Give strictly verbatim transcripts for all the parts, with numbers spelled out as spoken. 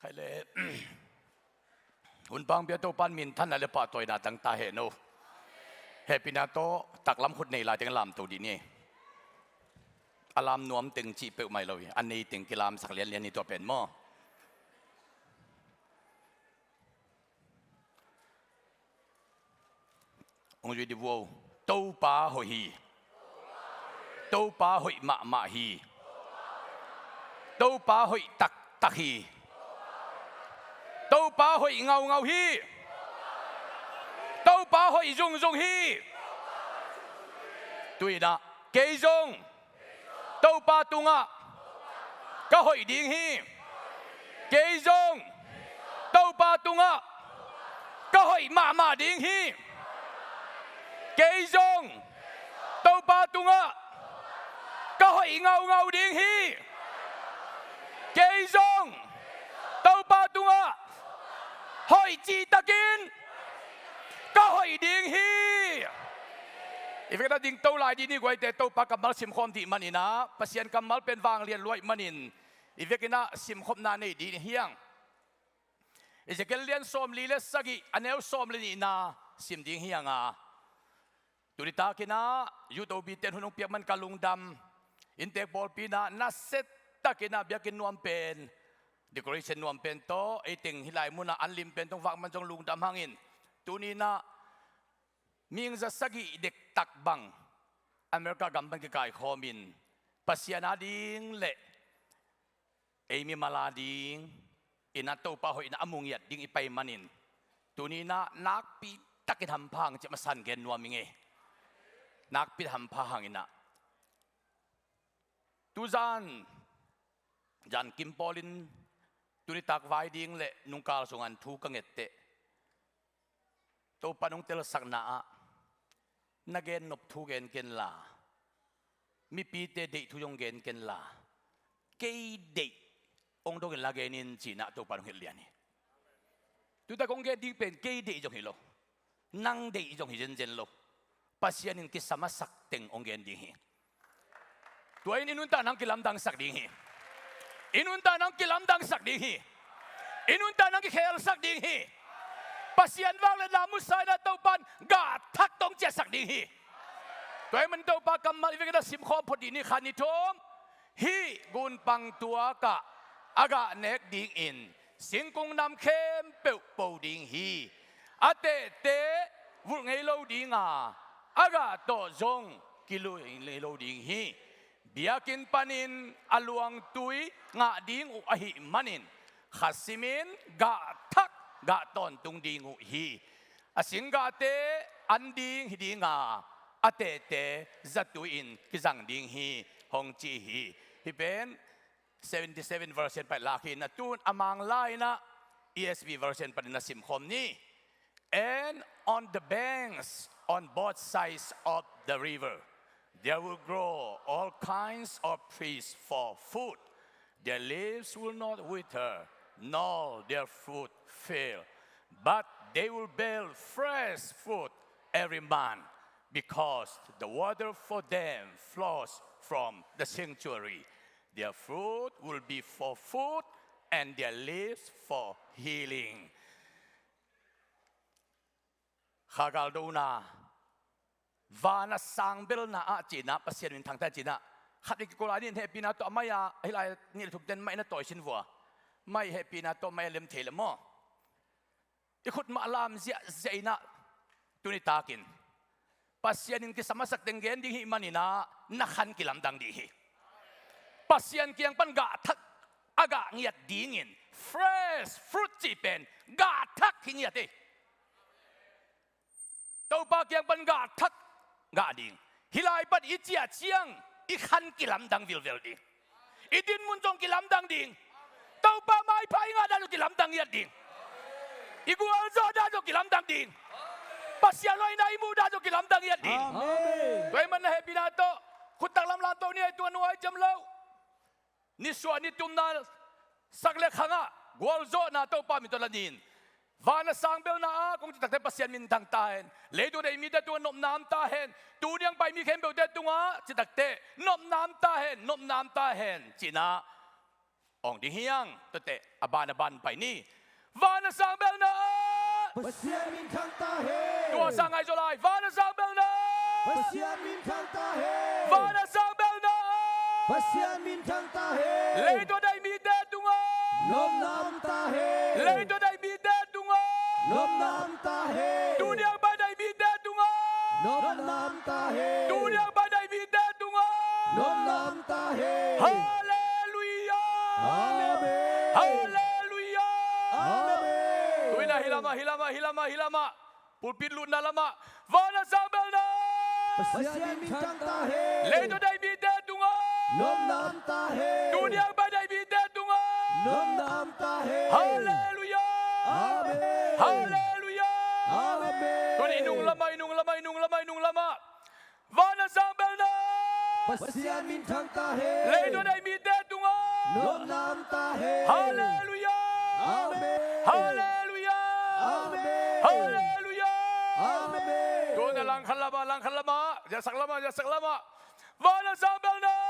Hai le, hun pang pia Topa'n minthanna le pahtawina tang ta hen aw. Hehpihna tawh taklam khut nei lai teng lamto dih ni. A lam nuam teng cih peuhmah hi lo hi. A nei teng kilamsak lianlian ni tua pen maw. Hong zui dih uh aw. Topa hoih hi. Topa hoih mahmah hi. Topa hoih taktak hi. Topa hoih ngaungau hi. Topa hoih zungzung hi. Tu-in ah kei zong Topa tungah ka hoih ding hi. Kei zong Topa tungah ka hoih mahmah ding hi. Kei zong Topa tungah ka hoih ngaungau ding hi. Kei zong Topa tungah hoih cihtakin ka hoih ding hi. I vekna ding to lai dih ni guaite, Topa kammal simkhawm dih manin ah, Pasian kammal pen vanglian luaih manin i vekin ah simkhopna nei dih hi hang. Ezekiel lian sawmli le sagih, a neu sawm le nihna sim ding hi hang a. Tuni takin ah, U T O B ten hun hong piak man ka lungdam. Inntek pawlpi in ah, nasia takin ah, biakinn nuam pen, decoration nuam pen tawh, ei teng hih lai mun ah an lim pen tawh vak man zong lungdam hangin. Tuni in ah, mihing za sagih dektak bang America gam pan kikaikhawm in, Pasian ading le ei mimal ading in ah Topa hoihna a mu ngiat ding i pai manin, tuni in ah nakpi takin hampha hang ci-a masa-in gen nuam ing ei. Nakpi hampha hang in ah. Tuzan zan kim pawlin tuni tak vai ding le nungkal sungah thu ka nget teh, Topa nong telsakna ah, na gen nop thu gen ken la, mipite deih thu zong gen ken la, kei deih hong dong in la gen in, ci-in ah Topa nong hilh lian hi. Tuta kong gen ding pen kei deih zong hi lo, nang deih zong hi zenzen lo. Pasian in kisam a sak teng hong gen ding hi. Tua in i nuntakna hong kilamdangsak ding hi. I nuntakna hong kilamdangsak ding hi. I nuntakna hong kikhelsak ding hi. Pasian vangliatna musa in ah Topa'n gah thak tawh hong ciahsak ding hi. Tua ahih manin Topa kammal i vekin ah simkhawm phot dih ni. Khat, nih, thum. Hih gunpang tuak ah a gah nek dingin singkung nam khempeuh po ding hi. A tehte vulh ngei lo ding a, a gah tawh zong kilui ngei lo ding hi. Biakinn panin a luangtui ngah ding uh ahih manin, kha simin gah thak gah tawntung ding uh hi. A singgahte an ding hi ding a, a tehte zatui-in kizang ding hi, hong ci hi. Hih pen seventy-seven version pan lak hi in ah, tun a Mangla in ah E S V version panin ah simkhawm ni. And on the banks, on both sides of the river, there will grow all kinds of trees for food. Their leaves will not wither, nor their fruit fail, but they will bear fresh fruit every month, because the water for them flows from the sanctuary. Their fruit will be for food, and their leaves for healing. Kha galdona, van a sang belna ah ci-in ah, Pasian minthang ta ci-in ah, khat i kikol a nih in hehpihna tawh a mai-a, hih lai nih le thumte in mai na tawi sin vua. Mai hehpihna tawh mai a lem thei le maw. I khut mah lam ziahziah in ah, tuni takin Pasian in kisam a sak teng gen ding hih manin ah, na khan kilamdang dih hi. Pasian kiang pan gah thak a gah ngiat dingin, fresh fruit cih pen gah thak hi ngiat hi. Topa kiang pan gah thak gah ding. Hih lai pan i ciah ciang i khan kilamdang vilvel ding. I dinmun zong kilamdang ding. Topa maipha i ngah dan zong kilamdang ngiat ding. I gualzawh dan zong kilamdang ding. Pasian hoihna i muh dan zong kilamdang ngiat ding. Amen. Tua ahih manin hehpihna tawh khut taklam lamto ni. Ei, tua nuai ciam lo. Nisuah nitumna sak le khangah gualzawhna Topa min tawh la ni in. Van a sang belna ah kong cih takteh Pasian minthang ta hen. Leitung a deih mite tungah nopna om ta hen. Tuni a hong pai mi khempeuhte tungah cih takteh nopna om ta hen, nopna om ta hen, ci-in ah awng ding hi hang. Tuate a ban a ban pai ni. Van a sang belna ah Pasian min thang ta hen. Tua sang ngaihzaw lai. Van a sang belna ah Pasian min thang ta hen. Van a sang belna ah Pasian min thang ta hen. Leitung a deih mite tungah nopna om ta hen. Leitung a deih mite tungah nopna om ta hen. Tuni a pai deih mite tungah nopna om ta hen. Tuni a pai deih mite tungah nopna om ta hen. Halleluiah. Amen. Halleluiah. Amen. Tuni in ah hih lamah, hih lamah, hih lamah, hih lamah, pulpit lutna lamah van a sang belna ah Pasian min thang ta hen. Leitung a deih mite tungah nopna om ta hen. Tuni a pai deih mite tungah nopna om ta hen. Halleluiah. Amen. Halleluiah. Amen. Tuni in i nung lamah, i nung lamah, i nung lamah, i nung lamah van a sang belna ah Pasian min thang ta hen. Leitung a deih mite tungah nopna om ta hen. Halleluiah. Amen. Halleluiah. Amen. Halleluiah. Amen. Tuni in ah langkhat lamah, langkhat lamah, ziasak lamah, ziasak lamah van a sang belna ah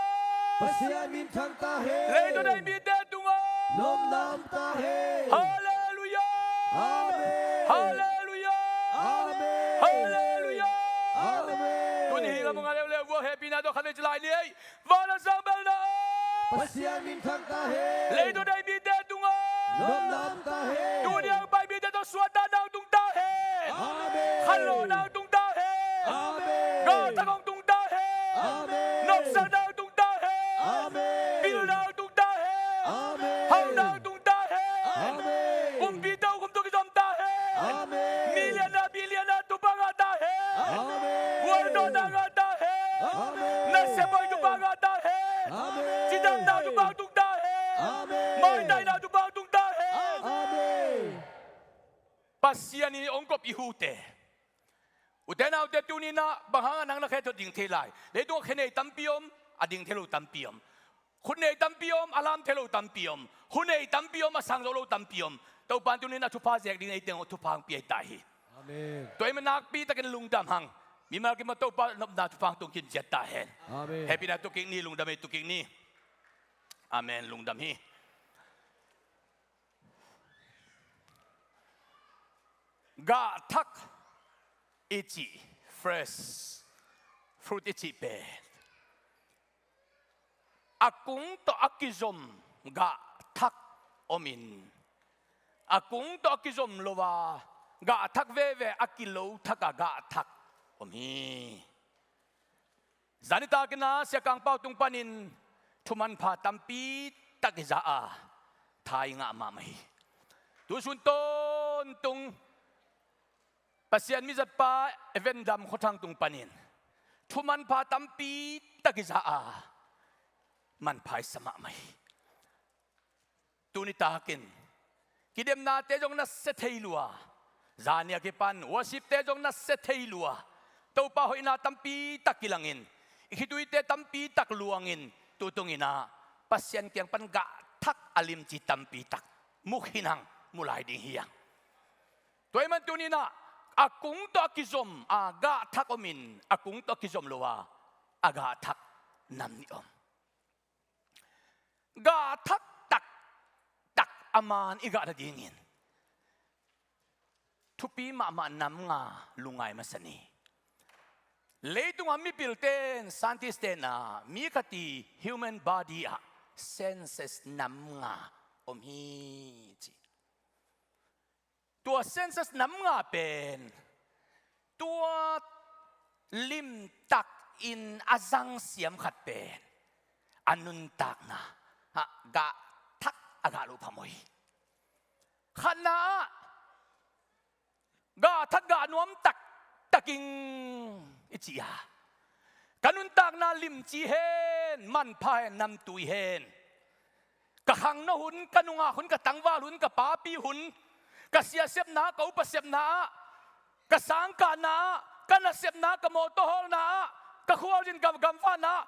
Pasian min thang ta hen. Leitung a deih mite tungah nopna om ta hen. Halleluiah. Amen. Halleluiah. Amen. Halleluiah. Amen. Tuni in hih lamah nga leuleu vua, hehpihna tawh khatvei ci lai ni ei. Van a sang belna ah Pasian min thang ta hen. Leitung a deih mite tungah nopna om ta hen. Tuni a pai mite tawh suahtakna hong tung ta hen. Amen. Khanlawhna hong tung ta hen. Amen. Galthak hong tung ta hen. Amen. Nopsakna hong tung ta hen. Amen. Pilna hong tung ta hen. Amen. Hauhna hong tung ta hen. Amen. Kumpi tokhom tawh kizom ta hen. Amen. Mi lianna, pi lianna thupha ngah ta hen. Amen. Gualzawhna ngah ta hen. Amen. Nasep hoih thupha ngah ta hen. Amen. Cidamna thupha tung ta hen. Amen. Mawhtaina thupha tung ta hen. Amen. Pasian in hong kop i hute. Ute naute, tuni in ah bang hang a nang na khe tawh ding thei lai? Leitung ah khe nei tampi om, a ding thei lo tampi om. Khut nei tampi om, a lam thei lo tampi om. Hu nei tampi om, a sang zo lo tampi om. Topa in tuni in a thupha zek ding, ei teng thupha hong pia ta hi. Amen. Tua ahih manin nakpi takin lungdam hang. Mimal kim ah Topa nopna thupha hong tung kim ciat ta hen. Amen. Hehpihna tu kik ni, lungdam ei tu kik ni. Amen, lungdam hi. Gah thak i cih, fresh fruit i cih pen a kung tawh a kizom gah thak om in, a kung tawh a kizom lo a gah thak veve, a kilo thak a gah thak om hi. Zan nitak in ah Sia Kang Pau tung panin thu manpha tampi tak i za a, tha i ngah mahmah hi. Tu sun tawntung Pasian mizatpa Evan Dam Khua Thang tung panin thu manpha tampi tak i za a, manpha i sa mahmah hi. Tuni takin kidemnate zong na sia thei lua, zan ni a kipan worshipte zong na sia thei lua, Topa hoihna tampi tak kilangin, i khituite tampi tak luangin, tutung in ah Pasian kiang pan gah thak a limci tampi tak mu khin hang, mu lai ding hi hang. Tua ahih manin tuni in ah a kung tawh a kizom a gah thak om in, a kung tawh a kizom lo a, a gah thak nam nih om. Gah thak taktak a man i gah nadingin thupi mahmah nam nga lungngai masa ni. Leitung a mipilte in, scientist te in ah mi khat i human body ah senses nam nga om hi ci. Tua senses nam nga pen tua limtak in a zang siam khat pen a nuntakna ah gah thak a gah loh phamawh hi. Khatna ah gah thak gah nuam taktak ing i ci a, ka nuntakna limci hen, manpha hen, namtui hen. Ka khangno hun, ka nungak hun, ka tangval hun, ka papi hun, ka siasepna, ka upa sepna ah, ka sangkahna ah, ka nasepna, ka mawtaw hawlna ah, ka khualzin, ka gamvahna ah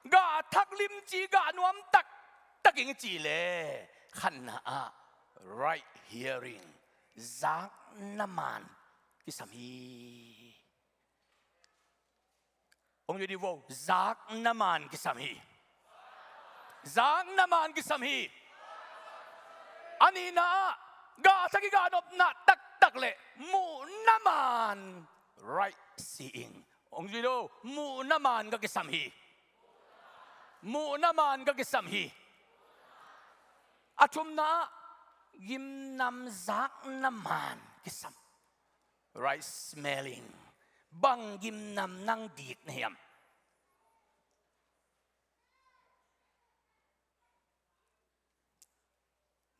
gah thak limci, gah nuam taktak ing i cih leh, khatna ah right hearing, zakna man kisam hi. Hong dih vo, zakna man kisam hi. Zakna man kisam hi. A nihna ah gah thak i gah nopna taktak le muhna man, right seeing. Hong zui lo, muhna man ka kisam hi. Muhna man ka kisam hi. A thumna ah gimnam zakna man kisam. Right smelling. Bang gimnam nang dik na hiam?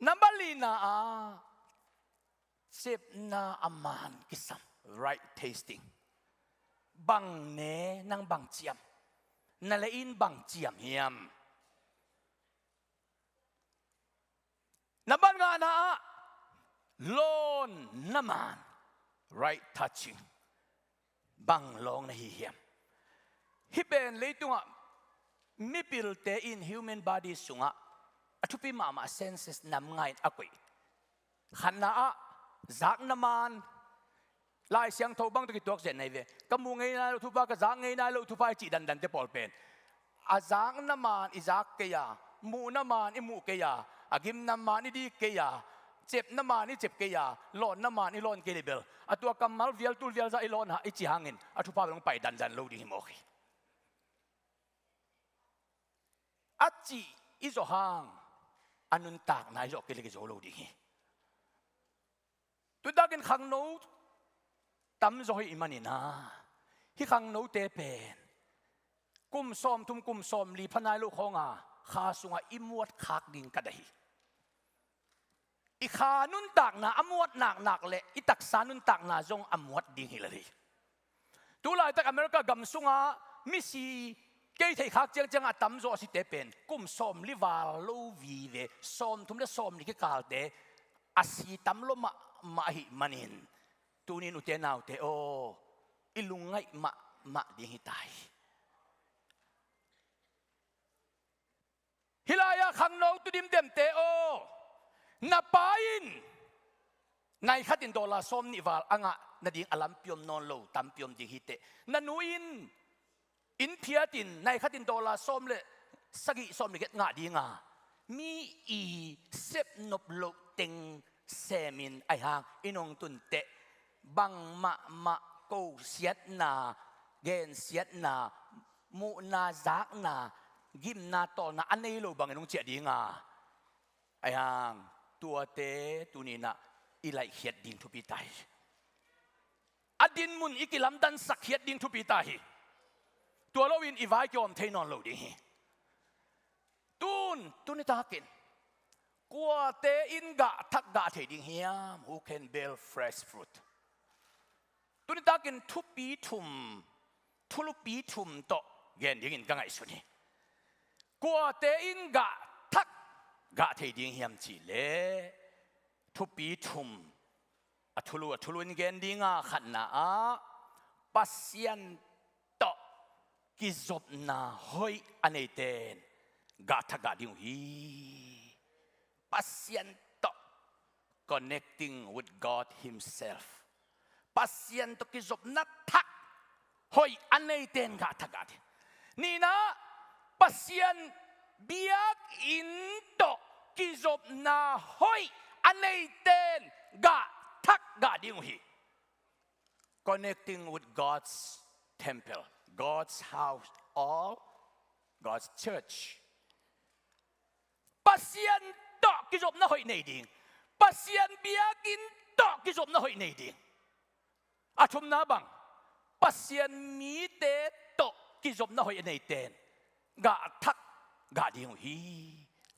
Number lina ah cepna a man kisam, right tasting. Bang ne nang bang ciam? Na le in bang ciam hiam? Number ngana ah lawnna man, right touching. Bang lawng na hi hiam? Hih pen leitungah mipilte in human body sungah a thupi mahmah senses nam nga in a koih. Khatna ah zakna man, Lai Siangtho bang tawh kituak zen na hi ve. Ka mu ngei nai lo thupha, ka zak ngei nai lo thupha i cih dandante pawl pen a zakna man i zak kei a, muhna man i muh kei a, a gimnam man i dik kei a, cepna man i cep kei a, lawnna man i lawn kei le bel a tua kammal vial tul vial zah i lawn hang i cih hangin a thupha bel hong pai dandan lo ding hi mawk hi. A cih i zawh hang a nuntakna i zawh kei le kei zo lo ding hi. Tutakin khangno tamzaw hi i manin ah, hih khangnote pen kum sawmthum kum sawmli pha nai lo khawnga kha sungah i muat khak ding ka deih hi. I kha nuntakna a muat naknak le i taksa nuntakna zong a muat ding hi lel hi. Tulaitak America gam sungah misi kei theih khak ciangciang a tamzaw a site pen kum sawmli val lo vive, sawmthum le sawmli kikalte a si tam lo mahmah ahih manin, tunin ute naute aw, i lungngaih mahmah ding hi ta hi. Hih lai-ah khangno tu dimdemte aw, na pa in nai khatin dollar sawm nih val a ngah nading a lampi om nawn lo tampi om ding hi teh. Na nu in inn phiatin nai khatin dollar sawm le sagih sawm le giat ngah dinga, mi i sepnop loh teng semin ahi hang i nong tun teh, bangmahmah kosiatna, gensiatna, muhna, zakna, gimna, tawlna a nei lo bangin hong ciah dinga, ahi hang tuate tuninah i laihkhiat ding thupi ta hi. A dinmun i kilamdansak khiat ding thupi ta hi. Tua loin i vai kiawm thei nawn lo ding hi. Tun, tuni takin kuate in gah thak gah thei ding hiam? Who can bear fresh fruit? Tuni takin thupi thum, thulupi thum tawh gen dingin ka ngaihsun hi. Kuate in gah thak gah thei ding hiam cih leh thupi thum, a thulu a thulu in gen dinga, khatna ah Pasian tawh kizopna hoih a neite in gah thak gah ding uh hi. Pasian tawh, connecting with God Himself. Pasian tawh kizopna thak hoih a neite in gah thak gah ding. Nihna, Pasian biakinn tawh kizopna hoih a neite in gah thak gah ding uh hi. Connecting with God's temple, God's house, or God's church. Pasian tawh kizopna hoih nei ding. Pasian biakinn tawh kizopna hoih nei ding. A thumna bang, Pasian mite tawh kizopna hoih a neite in gah thak gah ding uh hi.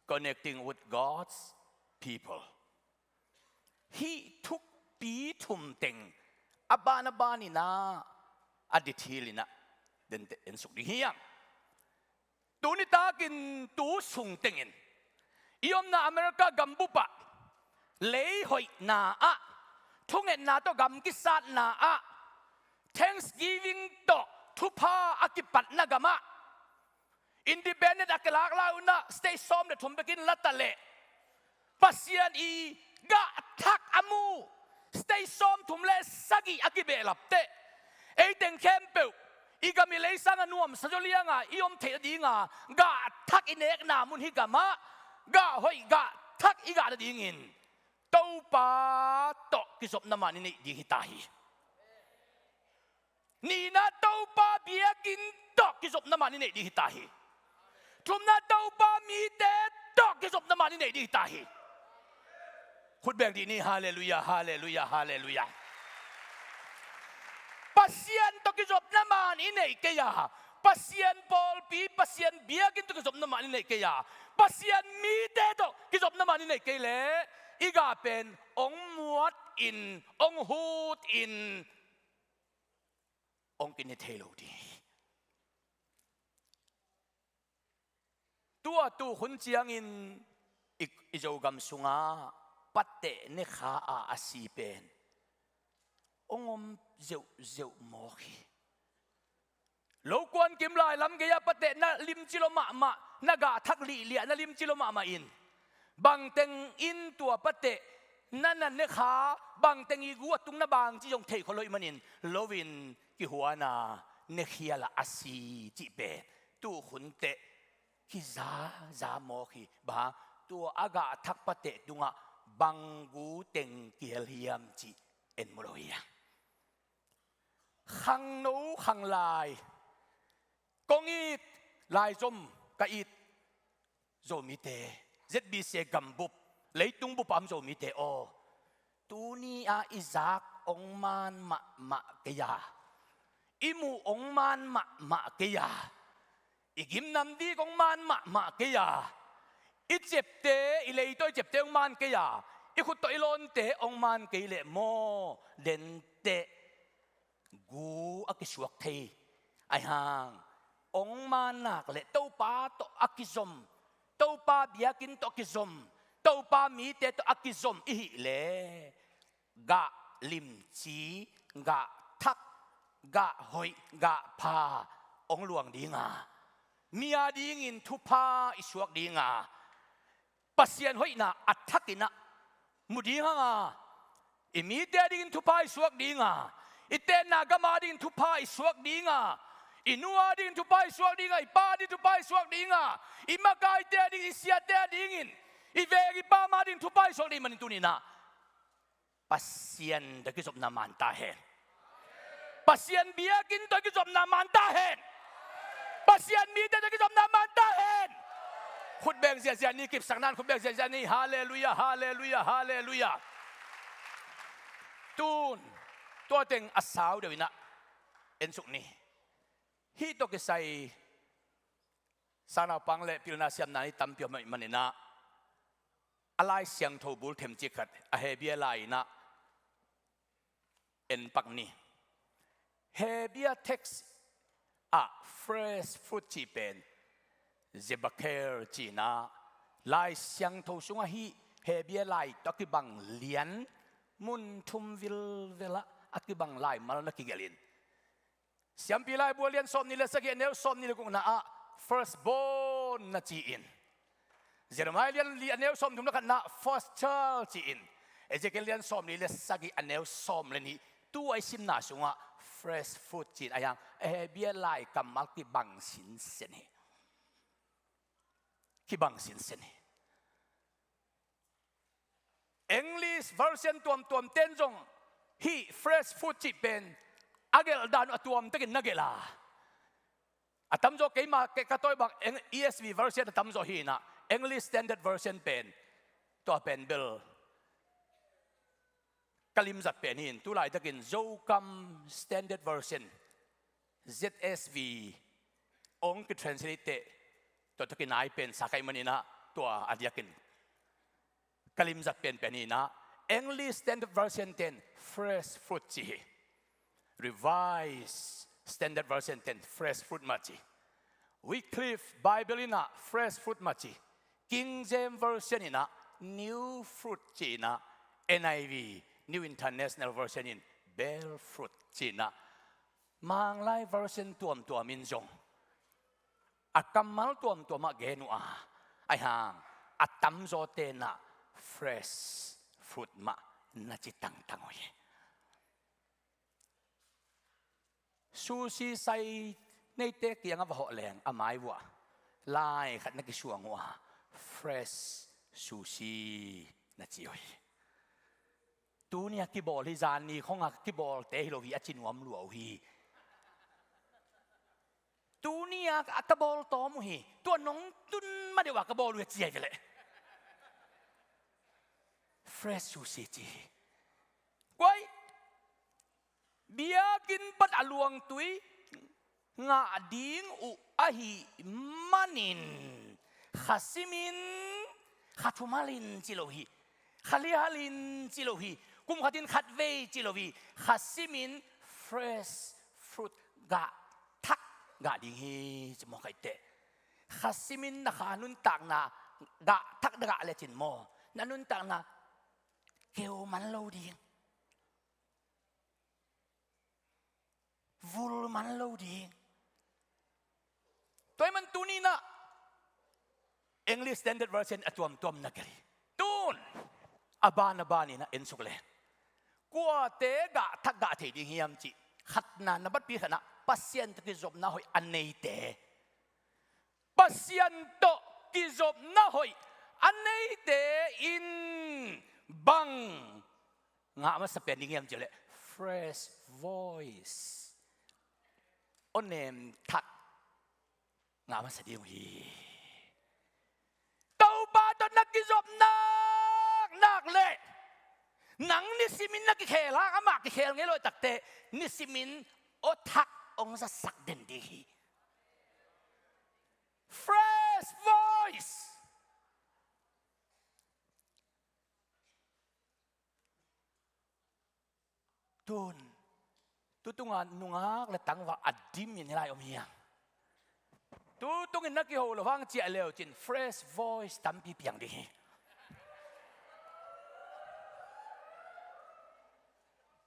Connecting with God's people. Hih thupi thum teng a ban a banin ah a detail in ah den te en suk ding hiam? Tuni takin tu sung tengin i omna America gambup ah lei hoihna ah, thungetna tawh gam kisatna ah, Thanksgiving tawh thupha a kipatna gamah, independent a kilak lai un ah state sawm le thum bekin la ta leh, Pasian i gah thak a mu state sawm thum le sagih a kibehlap teh, ei teng khempeuh i gam i lei sanga nuamsa zaw lianga i om theih nadinga gah thak i nekna mun hi gamah, gah hoih gah thak i gah nadingin Topa tawh kizopna man i neih ding hi ta hi. Nihna, Topa biakinn tawh kizopna man i neih ding hi ta hi. Thumna, Topa mite tawh kizopna man i neih ding hi ta hi. Khut beng dih ni, halleluiah, halleluiah, halleluiah. Pasian tawh kizopna man i neih kei a, Pasian pawlpi, Pasian biakinn tawh kizopna man i neih kei a, Pasian mite tawh kizopna man i neih kei leh i gah pen hong muat in, hong hut in, hong kine thei lo ding hi. Tua tu hun ciangin i, i Zogam sungah pateh nekha a a si pen hong om zeuhzeuh mawk hi. Lokuan kim lai lam gei-ah pateh na limci lo mahmah, na gah thak lihliah na limci lo mahmah in, bangteng in tua pateh na na nekha, bangteng i gu a tung na bang cih zong thei khol lo ahih manin loin kihuan a, nekhial a a si cih pen tu hun teh kizaza mawk hi. Bang hang? Tua a gah thak pateh tungah bang gu teng kihel hiam cih en mu lo hi a. Khangno khanglai kong it, laizom ka it Zomite, Z B C gambup, leitung bup a om Zomite aw, tuni-ah i zak hong man mahmah kei a, i muh hong man mahmah kei a, i gimnam dik hong man mahmah kei a, i ciapte, i lei tawh i ciapte hong man kei a, i khut tawh i lawnte hong man kei leh maw, denteh gu a kisuak thei. Ahi hang hong man nak leh Topa tawh a kizom, Topa biakinn tawh a kizom, Topa mite tawh a kizom i hih leh gah limci, gah thak, gah hoih, gah pha hong luang ding a, mi a dingin thupha i suak ding a, Pasian hoihna a thakin ah mu ding hang a, i mite a dingin thupha i suak ding a, i tenna gam a dingin thupha i suak ding a, i nu a dingin thupha i suak ding a, i pa a dingin thupha i suak ding a, i makaite a dingin, i siate a dingin, i veng i pam a dingin thupha i suak ding manin tuni-in ah Pasian tawh kizopna man ta hen. Pasian biakinn tawh kizopna man ta hen. Pasian mite tawh kizopna man ta hen. Khut beng ziahziah ni, kipsakna-in khut beng ziahziah ni. Halleluiah, halleluiah, halleluiah. Tun tua teng a sau deuh in ah en suk ni. Hih tawh kisai sangnaupang le pilna siamna ni tampi om ahih manin ah a Lai Siangtho bul themcik khat a Hebrew lai-in ah en pak ni. Hebrew text ah fresh fruit cih pen zebakher ci-in ah, Lai Siangtho sungah hih Hebrew lai tawh a kibang lian mun thum vilvel ah a kibang laimal na kigelh in, Siampi Laibu lian sawmnih le sagih, a neu sawmnih le gukna ah firstborn na ci-in, Jeremiah lian li, a neu sawmthum le khatna ah first child ci-in, Ezekiel lian sawmli le sagih, a neu sawm le nih, tu a i simna sungah fresh fruit ci-in, ahi hang a Hebrew lai kammal kibang sinsen hi. Kibang sinsen hi. English version tuamtuamte in zong hih fresh fruit cih pen a gelh dan uh a tuamtakin na gelh a, a tamzaw, keimah, kei ka tawi bang Eng-, E S V version a tamzaw hi-in ah, English Standard Version pen tua pen bel ka limzat pen hi-in, tu laitakin Zogam Standard Version, Z S V, hong kitranslate teh tua tawh kinai pen sa ka hih manin ah tua a diakin ka limzat penpen hi-in ah, English Standard Version ten fresh fruit ci hi. Revised Standard Version ten fresh fruit mah ci. Wycliffe Bible in ah fresh fruit mah ci. King James Version in ah new fruit ci-in ah, N I V, New International Version in bell fruit ci-in ah, Manglai version tuamtuam in zong a kammal tuamtuam ah gen uh a, ahi hang a tamzawte in ah fresh fruit mah na ci tangtang uh hi. Sushi sai neite kiangah va hawh leng a mai uh ah lai khat na kisuang uh a, fresh Sushi na ci uh hi. Tuni a kibawl hi, zan ni khong a kibawlte hi lo hi, a ci nuam lua uh hi. Tuni a ka bawl tawm uh hi. Tua nong tun ma deuh a ka bawl uh hi a ci ahi ve leh. Fresh sushi ci hi. Kuai, biakinn pan a luangtui ngah ding uh ahih manin, kha simin, kha thumalin ci lo hi, kha lihalin ci lo hi, kum khatin khatvei ci lo hi, kha simin fresh fruit gah thak gah ding hi ci maw, khaite. Kha simin na kha nuntakna gah thak na gah lecin maw, na nuntakna keu man lo ding. Vul man lo ding. Tua ahih man tuni-in ah English Standard Version a tuamtuam na gelh hi. Tun a ban a banin ah en suk le, kuate gah thak gah thei ding hiam cih khatna, na batpi khatna, Pasian tawh kizopna hoih a neite. Pasian tawh kizopna hoih a neite in bang ngah masa pen ding hiam cih leh, fresh voice, awnem thak ngah masa ding uh hi. Topa tawh na kizop nak nak leh, nang nisimin na kikhel hang, amah kikhel ngei lo takte, nisimin aw thak hong zasak den ding hi. Fresh voice. Tun, tutung a nungak le tangval a dim in hih lai om hiam? Tutungin na kiho lo hang ciah le uh cin fresh voice tampi piang ding hi.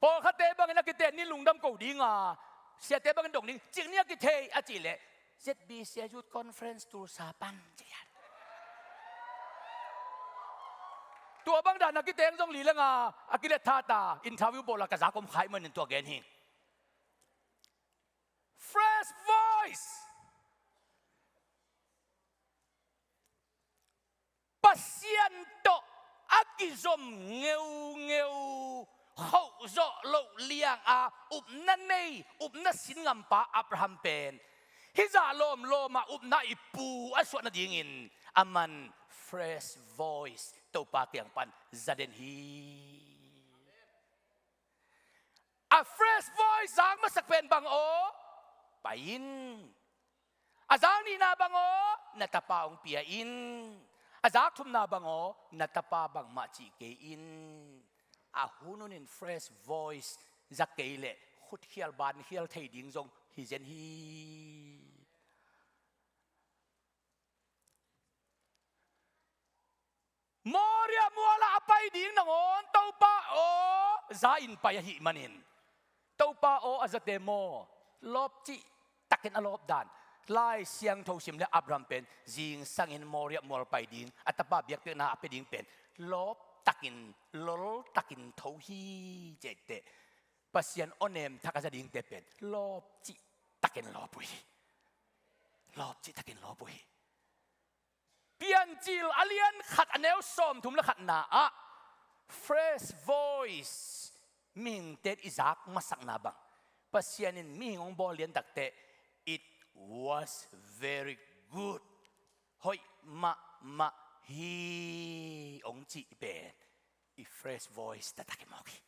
Pawlkhatte bangin a kite ni lungdam ko ding a, siate bangin dong ding, cik ni a kithei a cih leh, Z B C Youth Conference Tulsa pan ci lian. Tua bang dan a kiteng zong li le nga a kilet tha ta, interview bawl a ka zak om kha ahih manin tua gen hi. Fresh voice. Pasian tawh a kizom ngeungeu, khoh zawh loh liang a upna nei, upna sin ngampa Abraham pen hih zah lawmlawm a upna ih pu a suah nadingin aman fresh voice Topa kiang pan za den hi. A fresh voice zak masak pen bang aw, pai in. A zak nihna bang aw, na tapa hong pia in. A zak thumna bang aw, na tapa bangmah cih kei in. A hun hunin fresh voice za kei leh khutkhial bankhial thei ding zong hi zen hi. Moria mualah a pai ding nangawn Topa aw za in pai ahih manin, Topa aw a zate maw, lawp cih takin a lawp dan. Lai Siangtho sim le Abraham pen zingsangin Moria mual pai ding, a tapa biakpiakna a pia ding pen lawp takin, lol takin tho hi. Ciahteh Pasian awnem thak a za dingte pen lawp cih takin lawp uh hi. Lawp cih takin lawp uh hi. Piancil a lian khat a neu sawmthum le khatna ah fresh voice mihingte in i zak masakna bang, Pasian in mihing hong bawl lian takteh, "It was very good." Hoih mahmah hi hong cih pen i fresh voice taktak i mawk hi.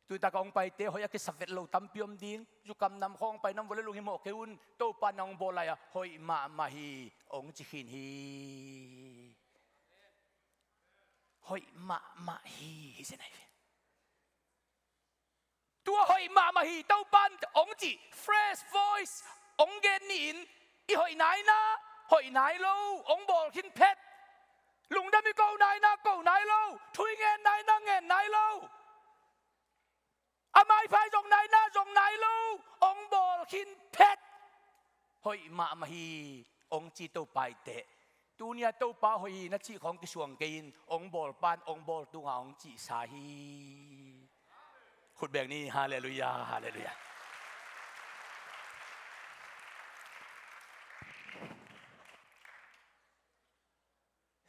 Tutak a hong paite hoih a kisap vet lo tampi om ding. Zukam nam khawng hong pai nam vua le lunghimawh kei un. Topa na hong bawl lai-a hoih mahmah hi hong ci khin hi. Hoih mahmah hi, hi zen ahi ve. Tua hoih mahmah hi Topa in hong cih fresh voice hong gen ni-in, i hoih nai na, hoih nai lo hong bawl khin phet. Lungdam i ko nai na, ko nai lo. Thu i ngen nai na, ngen nai lo. A maiphai zong nai na, zong nai lo hong bawl khin phet. Hoih mahmah hi hong ci Topa i teh. Tuni-a Topa hoih hi na cih khawng kisuang kei in, hong bawl pan hong bawl tunga hong cihsa hi. Khut beng ni. Halleluiah, halleluiah.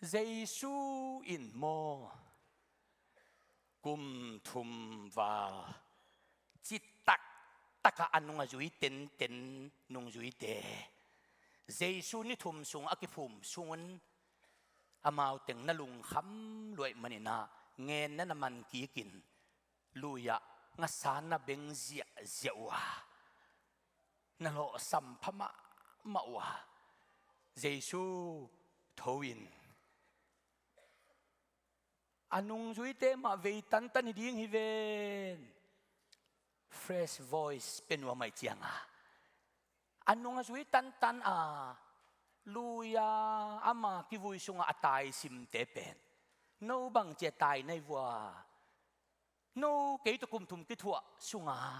Jesu in maw, kum thum val citak takah a nung a zui tenten nungzuite, Jesu ni thum sung a kiphum sungun amau teng na lungkham luaih maninah ngen na na man kikin, lui-ah ngasa na beng ziahziah uh a, na lawhsam pha mahmah uh a, Jesu tho in, a nungzuite mah vei tantan hi ding hi ven. Fresh voice pia nuam ahih cianga, a nung a zui tantan a, lui-a ama kivui sungah a taisimte pen, no bangci a tai na hi vua? No kei tawh kum thum kithuah sunga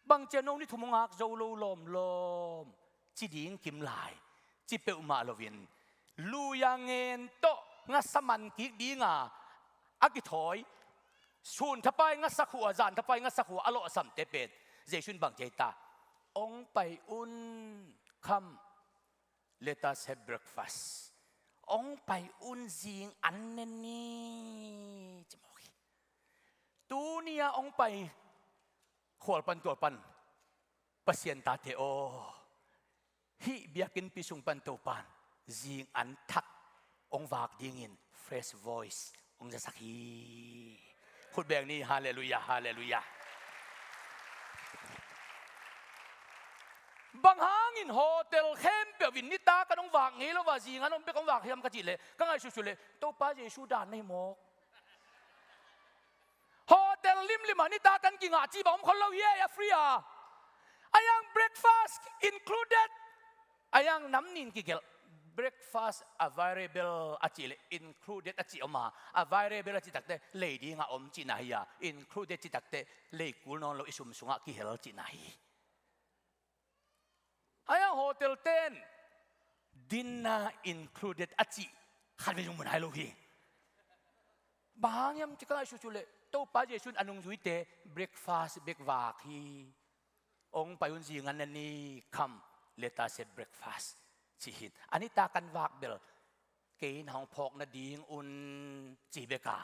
bangcia no ni thum hong ngak zo lo lawmlawm, ci ding kim lai, ci peuhmah loin, lui-a ngen tawh ngasa man kik dinga a kithawi, sun thapai ngasa khua, zan thapai ngasa khua a lawhsamte pen Jesu in bangcia hi ta? Hong pai un, come, let us have breakfast. Hong pai un, zing an ne ni, ci mawk hi. Tuni-a hong pai khual pan tual pan Pasian tate aw, hih biakinnpi sung pan Topan zing an thak hong vak dingin fresh voice hong zasak hi. Khut beng ni, halleluiah, halleluiah. Bang hangin hotel khempeuh in nitak an hong vak ngei lo a, zing an hong bek hong vak hiam ka cih leh, ka ngaihsutsuh leh Topa Jesu dan na hi mawk. Hotel limlim ah nitak an kingah cih bang om khol lo hi ei, a free a. A yang breakfast included. A yang nam nih in kigelh, breakfast available a cih leh included a cih om a, available a cih takte lei dingah om cihna hi a, included cih takte lei kul nawn lo, i sum sungah kihel cihna hi. A yang hotel ten dinner included a cih khatvei zong mu nai lo hi. Bang hang hiam ci ka ngaihsutsuh leh Topa Jesu in a nungzuite breakfast bek vak hi. Hong pai un, zing an ne ni, come, let us have breakfast, ci hi. A nitak an vak bel kei na hong phawk nadingun ci bek a,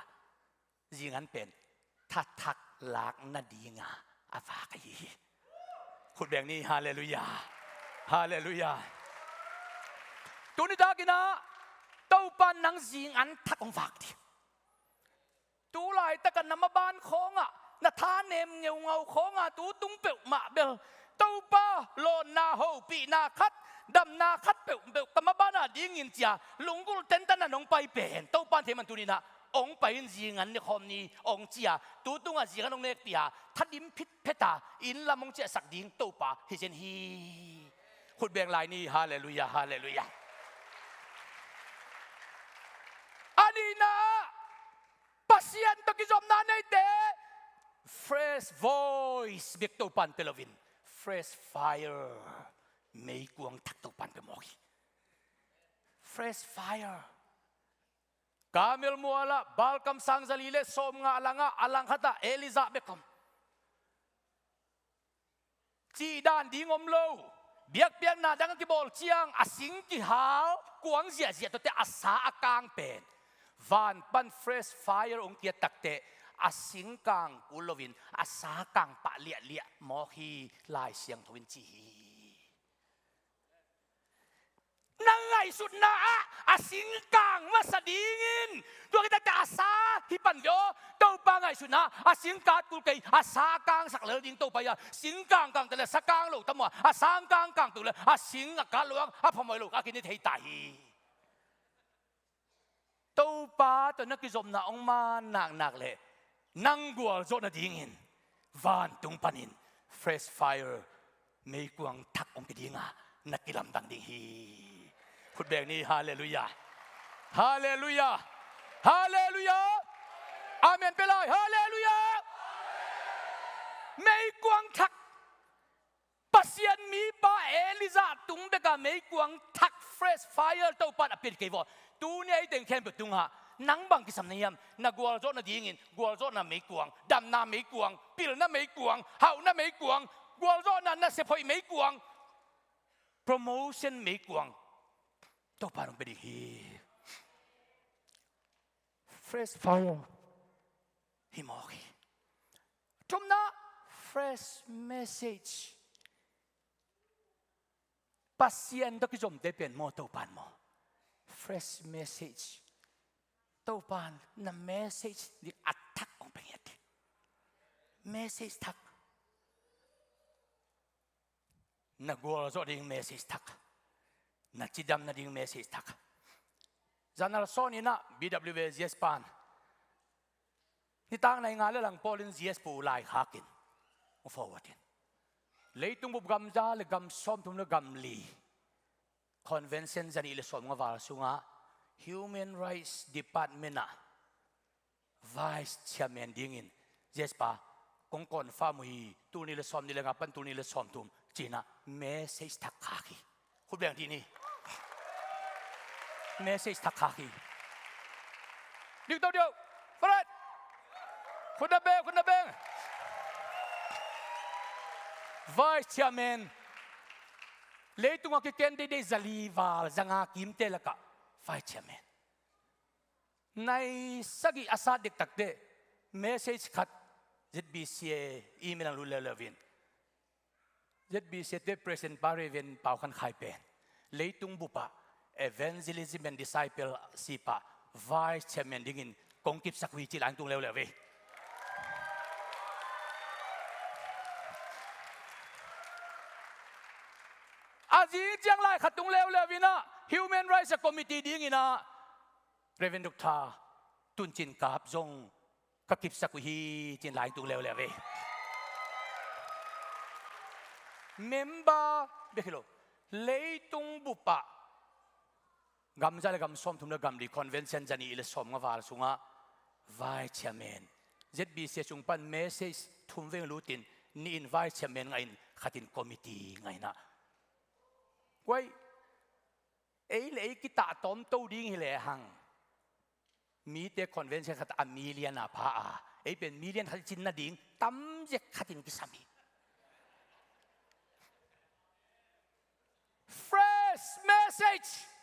zing an pen thathak lak nadinga a vak ahi hi. Khut beng ni, halleluiah, halleluiah. Tuni takin ah Topa in nang zing an thak hong vak ding. Tu laitak a na maban khawngah, na thanem ngeungau khawngah tu tung peuhmah bel Topa, lawnna hopihna khat, damna khat peuhpeuh ka maban a dingin ci a, lunggulh tentan a nong pai pen Topa in thei man, tuni-in ah hong pai in, zing an nekhawm ni hong ci a, tu tungah zing an hong nekpih a, thadim phitphet a inn lam hong ciahsak ding Topa hi zen hi. Khut beng lai ni, halleluiah, halleluiah. A nihna ah, Pasian tawh kizopna neite fresh voice bek Topa in pia loin, fresh fire, meikuang thak Topa in pia mawk hi. Fresh fire. Karmel mualah Baal kamsang zali le sawmnga langah a langkhatah Elijah bek om. Cihdan ding om lo. Biakpiakna dang a kibawl ciang a sing kihal, kuang ziahziah tawh teh a sa a kang pen van pan fresh fire hong kiat takteh a sing kang kul loin a sa kang pah liahliah mawk hi, Lai Siangtho in ci hi. Na ngaihsutna ah a sing kang masa dingin, tua khit takte a sa hi pan ve aw. Topa ngaihsutna ah a sing kat kul kei, a sa kangsak lel ding Topa hi a, sing kang kang tale sa kang lo tam uh a, a sa kang kang to le a sing a kat lo ang a phamawh lo a kine thei ta hi. Topa tawh na kizopna hong man naknak leh nang gualzawh nadingin vantung panin fresh fire, meikuang thak hong pia dinga na kilamdang ding hi. Khut beng ni, halleluiah. Halleluiah. Halleluiah. Amen pia lai. Halleluiah. Meikuang thak. Pasian mipa Elijah tung bek a meikuang thak, fresh fire, Topa in a pia kei vaw. Tuni a ei teng khempeuh tungah nang bang kisam na hiam? Na gualzawh nadingin gualzawhna meikuang, damna meikuang, pilna meikuang, hauhna meikuang, gualzawhna nasep hoih meikuang, promotion meikuang Topa in hong pia ding hi. Fresh fire. Hi mawk hi. Thumna, fresh message. Pasian tawh kizomte pen maw, Topan maw? Fresh message. Topan na message ding a thak hong pia ngiat ding. Message thak. Na gualzawh ding message thak. Na cidam nading message thak. Zanal sawninah B W A G S pan nitak nai nga le lang pawlin G S pu laikhakin hong forward in, leitung bup gam za le gam sawmthum le gam li convention zanih le sawmnga val sungah Human Rights Department ah Vice Chairman dingin G S pa kong confirm uh hi, tul nih le sawmnih le nga pan tul nih le sawmthum cinah message thak khak hi. Khut beng dih ni. Message thak khak hi. Dik to dio. Farat. Khut na beng, khut na beng. Vice Chairman. Leitungah kiken deidei zali val zanga kimte lakah Vice Chairman. Nai sagih a sat dektakte message khat Z B C A email ang lut leuleu in, Z B C A te President pa Reverend Pau Khan Khai pen leitung bupah Evangelism and Discipleship ah Vice Chairman dingin kong kipsak uh hi cih lai tung leuleu ve. A zing ciang lai khat tung leuleu inah Human Rights Committee dinginah Reverend Doctor Tun Cin Kap zong ka kipsak uh hi cin lai tung leuleu ve. Member bek hi lo, leitung bupah gam za le gam sawmthum le gam li convention zanih le sawmnga val sungah Vice Chairman, Z B C A sung pan message thum veng lutin, nih in Vice Chairman ngahin, khatin committee ngahinah. Guai, ei le ei kitah tawmto ding hi lehang mite convention khat a million a pha a, ei pen million khat i cin nading tamzek khatin kisam hi. Fresh message.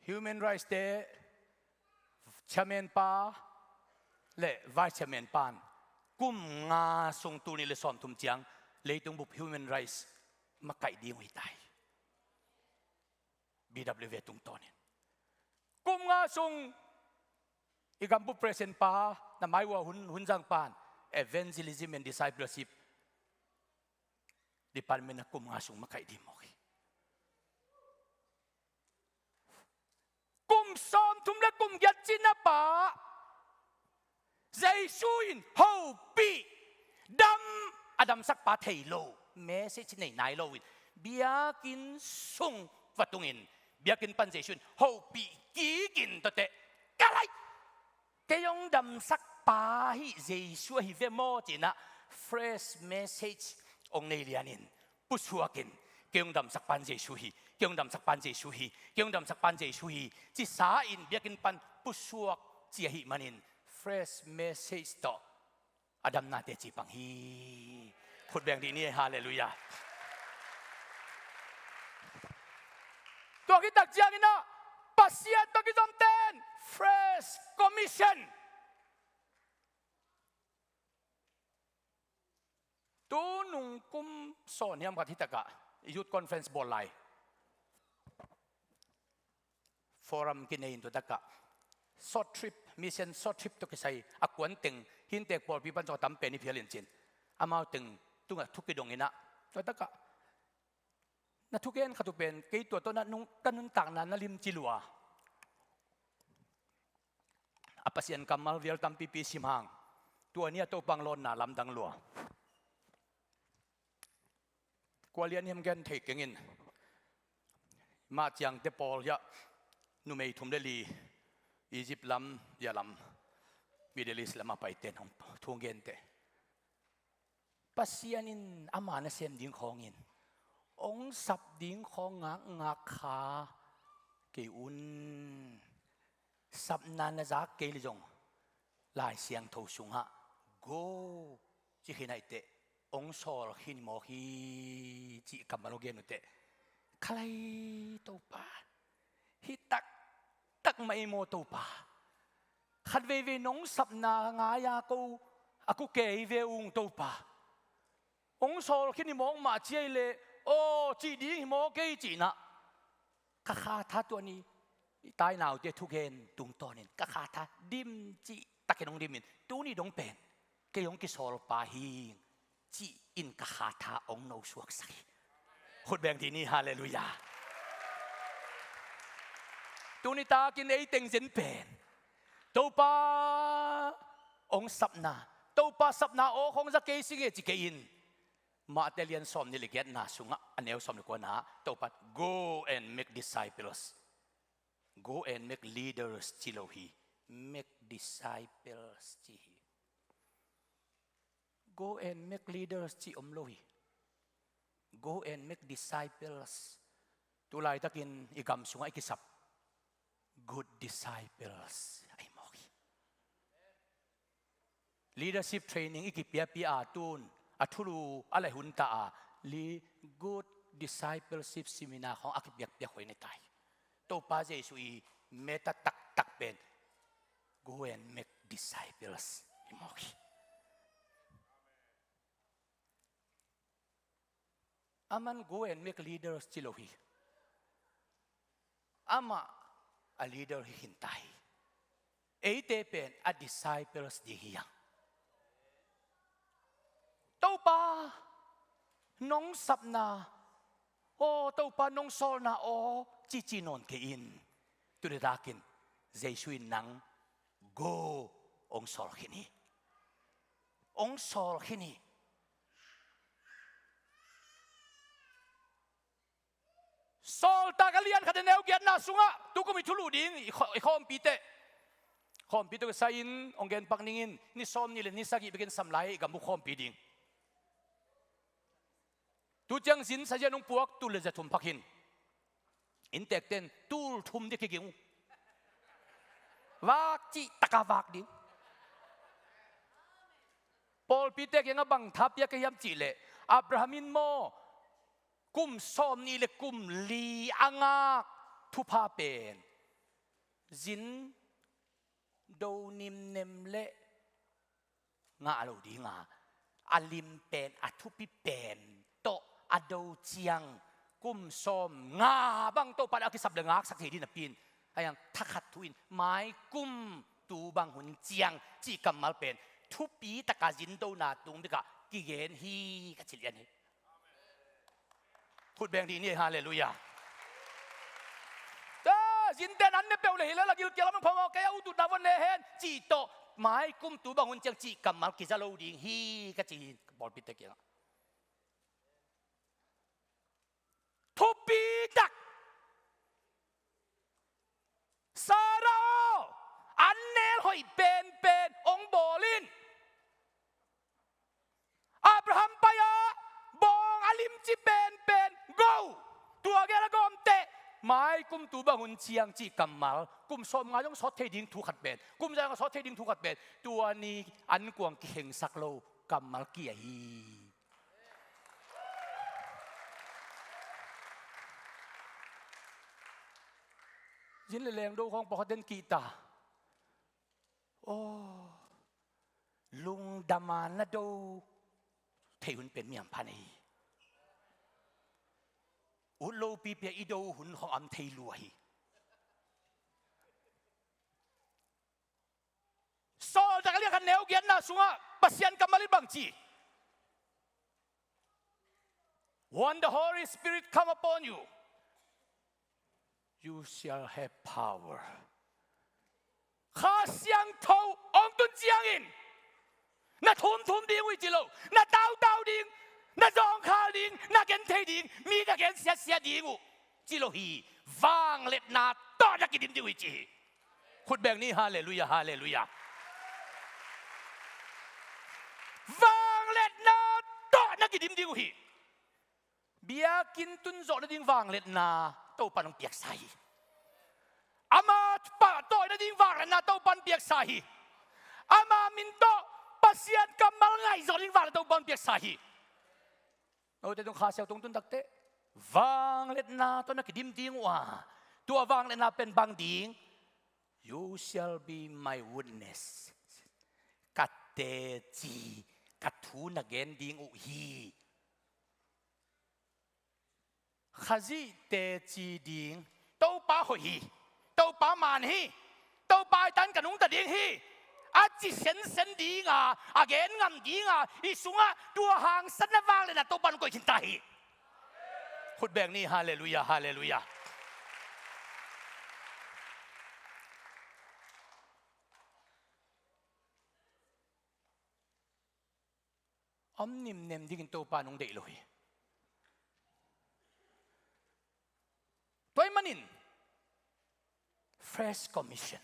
Human Rights te Chairman pa le Vice Chairman pan kum nga sung, tul nih le sawmthum ciang leitung bup Human Rights makaih ding uh hi ta hi. B W A tungtawnin kum nga sung i gambup President pa na mai uh a hun, hun zang pan Evangelism and Discipleship Department ah kum nga sung makaih ding mawk hi. Kum sawmthum le kum giat cin a pah Jesu in hopih, dam, a damsakpa thei lo, message nei nai lo in biakinn sung va tungin biakinn pan Jesu in hopih kikin tawteh, ka lai, kei hong damsakpa hi Jesu ahi ve maw cinah fresh message hong nei lianin pusuakin, kei hong damsakpa in Jesu hi, kei hong damsakpa in Jesu hi, kei hong damsakpa in Jesu hi cisa in biakinn pan pusuak ci ahih manin fresh message tawh a damna teci pang hi. Khut beng dih ni, halleluiah. Tua khit tak cianginah Pasian tawh kizomten fresh commission. Tu nung kum sawm hiam khat hitakah youth conference bawl lai forum kinei in tua takah short trip, mission short trip tawh kisai a kuan teng, hintek pawlpi pan zong a tam pen i phial in cin, amau teng tungah thu kidong inah tua takah na thugen khat uh pen kei tua tawh na nung, ka nuntakna na limci lua. A Pasian kammal vial tampipi sim hang, tua ni a Topa hong lawnna lamdang lua. Kua lian hiam gen thei keng in, mah ciangte pawl hiah numei thum le li Egypt lam, hiah lam, Middle East lam a paite in hong thu hong gente. Pasian in ama nasem ding khawngin hong sap ding khawng ngakngak kha kei un. Sapna na zak kei le zong Lai Siangtho sungah go ci khin ahih teh hong sawl khin mawk hi cih kammal hong gen uh teh, Khalai Topa, hih taktak mah ei maw Topa. Khat veivei nong sapna ngai-a ko a ku kei ve ung Topa. Hong sawl khin hi mawk mah ci ei leh, aw cih ding hi mawk ei cihna. Ka kha tha tua ni, i tainaute thugen tungtawnin ka kha tha dim cih takin hong dimin, tuni dong pen kei hong kisawlpa hing cih in ka kha tha hong nosuaksak hi. Khut beng dih ni, halleluiah. Tuni takin ei teng zen pen Topa hong sapna, Topa sapna aw khong za kei sing e ci kei in. Mate lian sawm nih le giatna sungah a neu sawm le kuana ah Topa, "Go and make disciples." "Go and make leaders" ci lo hi. "Make disciples" ci hi. "Go and make leaders" ci om lo hi. "Go and make disciples." Tulaitakin i gam sungah i kisap good disciples ahi mawk hi. Leadership training i kipiapia a tun a thulu a lai hun ta a li good discipleship seminar khawng a kipiakpiak hoih ni tai. Topa Jesuh i meta taktak pen "Go and make disciples" hi mawk hi. Aman "Go and make leaders" ci lo hi. Amah a leader hi khin ta hi. Eite pen a disciples ding hi hang. Topa nong sapna aw, Topa nong sawlna aw cici nawn kei in. Tuni takin Jesuh in nang go hong sawl khin hi. Hong sawl khin hi. Sawltak a lian khat a neu giatna sungah tukum i thulu ding i khaw-, i khawmpite, khawmpite kisai in hong genpak ningin, ni sawm nih le ni sagih bekin sam lai i gam uh khawmpi ding. Tu ciang zin sazian hong puak tul le za thum phak hin. Inntekten tul thum ding kiging uh. Vak cih taka vak ding. Pawlpite kiangah bang tha pia ka hiam cih leh, Abraham in maw kum sawm nih le kum li a ngak thupha pen zin do nimnem le ngah lo dinga, a lim pen, a thupi pen tawh a do ciang kum sawm nga bang Topa a kisap le ngaksak thei ding napi in, a yang thakhat thu in mai kum tu bang hun ciang cih kammal pen thupi taka zin dona tung bikah kigen hi ka ci lian hi. Khut beng dih ni, halleluiah. Ta, zinten an ne peuh le hi le la gilkial lam phamawh kei a, ututna von ne hen cih tawh mai kum tu bang hun ciang cih kammal kiza lo ding hi ka ci hi pawlpite kiangah. Thupi tak. Sarah aw, an nel hoih penpen hong bawl in. Abraham pai-a bawng a limci penpen go. Tua gel a gawmteh mai kum tu bang hun ciang cih kammal, kum sawm nga zong sawt thei ding thu khat pen, kum za zong sawt thei ding thu khat pen, tua ni ankuang kikhengsak lo kammal kia hi. Zin le leng do khawng pawlkhat den kihta. Aw, lungdama na do thei hun pen mi hampha na hi. Ut lopi pia i do hun khawng om thei lua hi. Sawltak a lian khat neu giatna sungah Pasian kammal in bang ci? When the Holy Spirit come upon you, you shall have power. Kha Siangtho hong tun ciangin na thumthum ding uh hi ci lo, na tautau ding, na zawngkhal ding, na genthei ding, mi na gensiatsia ding uh ci lo hi. Vangliatna tawh na kidim ding uh hi ci hi. Khut beng ni, halleluiah, halleluiah. Vangliatna tawh na kidim ding uh hi. Biakinn tun zawh nading vangliatna Topa in hong piaksa hi. Ama pahtawina ding vangliatna Topa in hong piaksa hi. Ama min tawh Pasian kammal ngaih zawh nading vangliatna Topa in hong piaksa hi. Note tung Kha Siangtho hong tun takteh Vangliatna tawh na kidim ding uh a, tua vangliatna pen bang ding? "You shall be my witness." Ka teci, ka thu na gen ding uh hi. Khazih teci ding, Topa hoih hi, Topa man hi, Topa i tan ka nungta ding hi, a ci sensen dinga, a gen ngam dinga, i sungah tua hangsatna vangliatna Topa in koih khinta hi. Khut beng ni, halleluiah, halleluiah. Om nimnem dingin Topa nong deih lo hi. Tua ahih manin Fresh Commission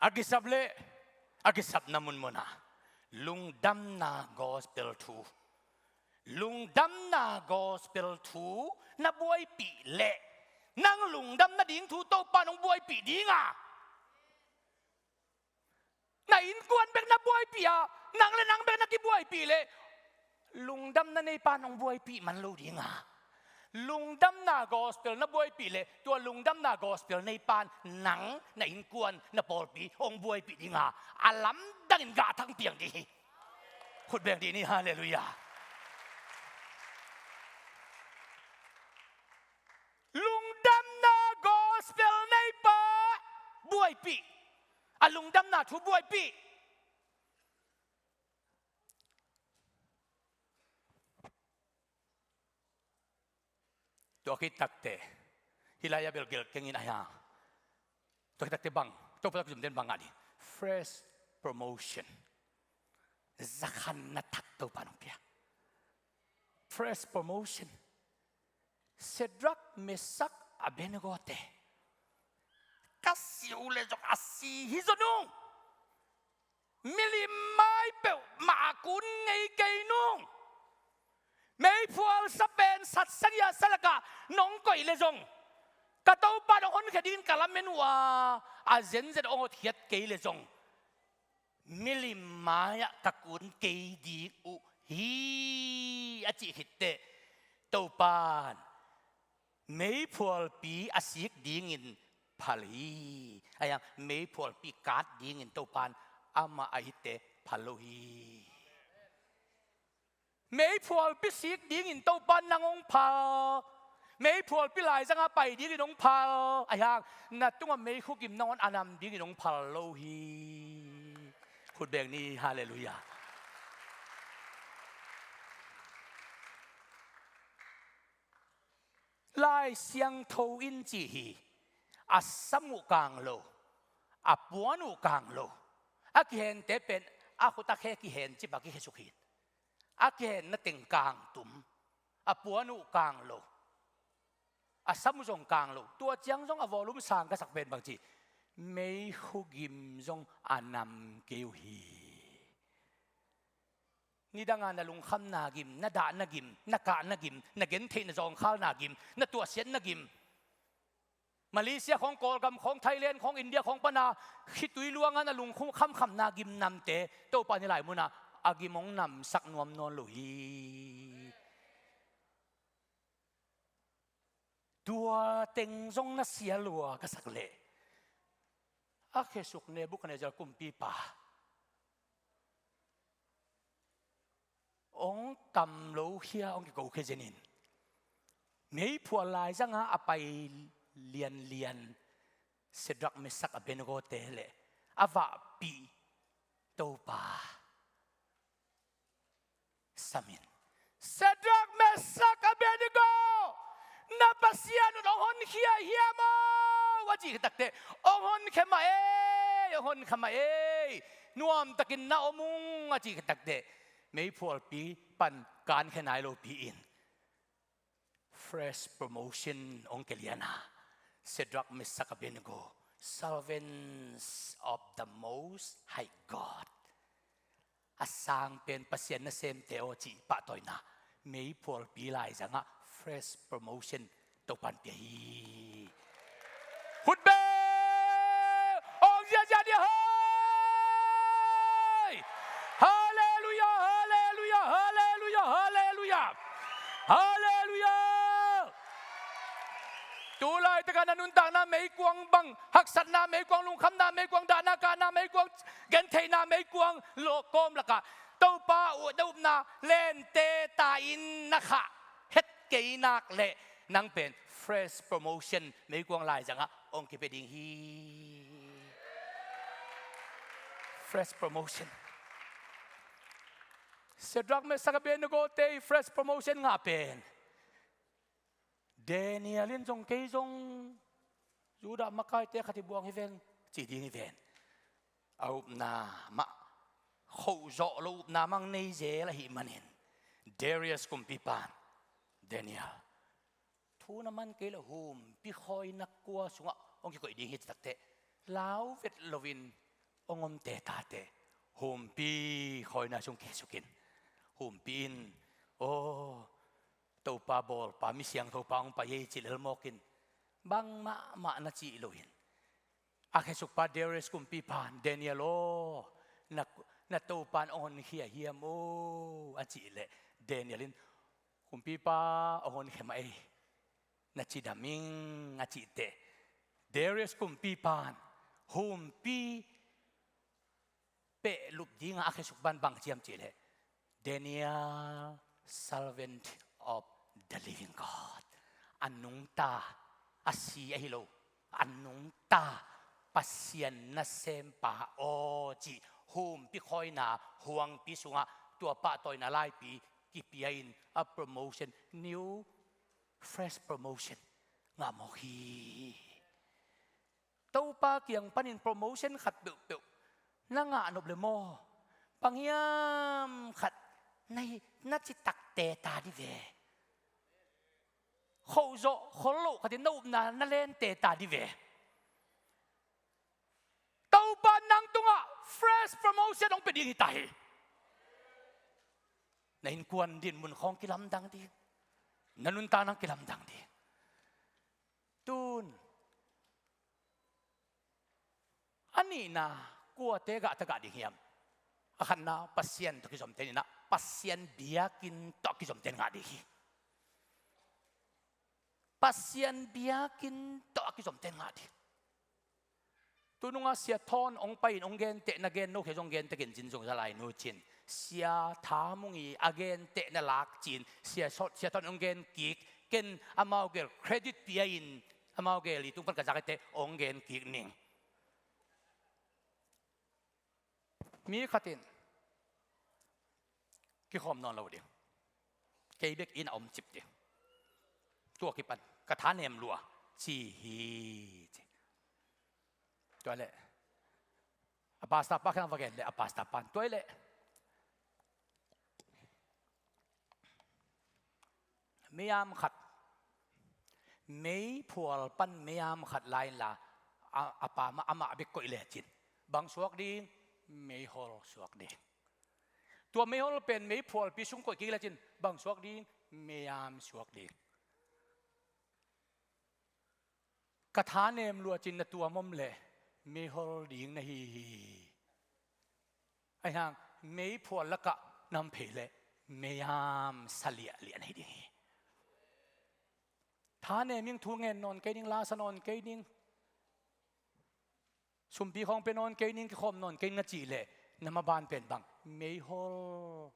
a kisap leh, a kisapna munmunah lungdamna gospel thu, lungdamna gospel thu na buaipih leh, nang lungdam nading thu Topa nong buaipih dinga, na innkuan bek na buaipih a, nang le nang bek na kibuaipih leh, lungdamna neipa nong buaipih man lo dinga, lungdamna gospel na buaipih leh, tua lungdamna gospel neipa nang, na innkuan, na pawlpi hong buaipih dinga, a lamdangin gah thang piang ding hi. Khut beng dih ni, halleluiah. Lungdamna gospel neipa buaipih, a lungdamna thu buaipih. Tua khit takteh, hih lai-ah bel gelh keng in, ahi hang. Tua khit takteh bang, Topa tak zum den bang ngah ding? Fresh promotion. Zakhanna thak Topa nong pia. Fresh promotion. Shadrach, Meshach, Abednego te, ka si uh leh zong a si hi zaw nung. Milim mai peuhmah a kun ngei kei nung. Meiphual sa pen satsang a sa lakah nong koih leh zong, ka Topa nong honkhia dingin ka lamen uh a, a zenzen hong hotkhiat kei leh zong, milim mai-ah ka kun kei ding uh hi, a cih khit teh, Topa in meiphualpi a sik dingin phal hi. Ahi hang meiphualpi kat dingin Topa in amah a hitte phal lo hi. Meiphualpi sik dingin Topa in nang hong phal. Meiphualpi laizangah pai dingin hong phal. Ahi hang na tungah meikhugim nangawn a nam dingin hong phal lo hi. Khut beng ni, halleluiah. Lai Siangtho in ci hi, a sam uh kang lo, a puan uh kang lo, a kihente pen a khut a khe kihen cip a kikhesuk hi. A kihenna teng kang tum, a puan uh kang lo, a sam uh zong kang lo. Tua ciang zong a volume sang ka sak pen bang ci, meikhu gim zong a nam kei uh hi. Nidanga na lungkhamna gim, na dahna gim, na kahna gim, na gentheihna zawngkhalna gim, na tuahsiatna gim, Malaysia khawng, Kawlgam khawng, Thailand khawng, India khawng pana khitui luanga na lungkham khamkhamna gim namte Topa in hih lai munah a gim hong namsak nuam nawn lo hi. Tua teng zong na sia lua ka sak leh, a khesuk Nebuchadnezzar kumpipa hong kam lo khia, hong kiko khia zenin, meiphual laizanga a pai lianlian Shadrach, Meshach, Abednego te leh a vahpih Topa samin, Shadrach, Meshach, Abednego, na Pasian un hong honkhia hiam aw? A cih khit takteh, hong honkhia mah ei, hong honkhia mah ei, nuamtakin na om ung, a cih khit takteh, meiphualpi pan kankhia nai lopi in fresh promotion hong kilian a, Shadrach, Meshach, Abednego, servants of the Most High God, a sang pen Pasian nasemte aw cih pahtawina, meiphualpi laizangah fresh promotion Topan pia hi. Khut beng, hong ziahziah ni hoi. Halleluiah, halleluiah, halleluiah, halleluiah. Tu laitakah na nuntakna meikuang bang, haksatna meikuang, lungkhamna meikuang, dahna kahna meikuang, gentheihna meikuang, lawh kawm lakah Topa uh na upna lente ta in na khah het kei nak leh nang pen fresh promotion meikuang laizangah hong kipia ding hi. Fresh promotion. Shadrach, Meshach, Abednego te i fresh promotion ngah pen Daniel in zong, kei zong Judah makaite khat hi buang hi ven, ci ding hi ven. A upna mah, khoh zawh lo upna mang nei zel ahih manin, Darius kumpipan, Daniel, thu na man kei leh humpi khawina kua sungah hong kikoih ding hi, ci takteh, lau vet loin hong omte tate humpi khawina sung kihsuk in, humpi in, aw, Topa bawlpa, mi siangthopa hong pai ei, ci lel mawkin, bangmah mah na cih loin, a khesukpa Darius kumpipan, Daniel aw, na, na Topa in hong honkhia hiam aw, a cih leh Daniel in, kumpipa, hong honkhia mah ei, na cidam ing, a cih teh, Darius kumpipan humpi pehlup dingah a khesukpan bang ci hiam cih leh, Daniel, servant of the living God. A nungta, a si ahi lo, a nungta Pasian nasempa aw, cih humpi khawina huangpi sungah tua pahtawina laipi kipia in, a promotion, new fresh promotion ngah mawk hi. Topa kiang panin promotion khat peuhpeuh na ngah nop leh maw, bang hiam khat na hi, na citak teta dih ve. Khoh zawh khol loh khatin na upna na len teta dih ve. Topa nang tungah fresh promotion hong pia ding hi ta hi. Na innkuan dinmun khawng kilamdang ding, na nuntakna kilamdang ding. Tun a nihna, kuate gah ta gah ding hiam? A khatna, Pasian tawh kizomte. Nihna, Pasian biakinn tawh kizomte ngah ding hi. Pasian biakinn tawh a kizomte ngah ding. Tununga Sia Thawn hong pai-in hong genteh, na gen no khe zong genteh ken cin zong za lai nu cin. Sia Tha Mung i a genteh na lak cin. Sia Sot, Sia Thawn hong gen kik, ken amau gel credit pia in, amau gel i tung pan ka zak ete hong gen kik ning. Mi khatin kikhawm nawn lo ding. Kei bek inn a om cip ding. Tua kipan ka thanem lua ci hi ci. Tua leh a pastor pa khang va gen leh a pastor pan tua leh meiam khat, meiphual pan meiam khat la inla, a, a pa mah, amah bek koih lecin bang suak ding? Meihol suak ding. Tua meihol pen meiphualpi sung koih kik lecin bang suak ding? Meiam suak ding. Ka thanem luacin na tuam om leh meihol ding na hi hi. Ahi hang meiphual lakah na om phei leh meiam sa liahliah na hi ding hi. Thanem ing, thu ngen nawn kei ning, la sa nawn kei ning, sumpi khawng pia nawn kei ning, kikhawm nawn kei ning na cih leh na maban pen bang? Meihol,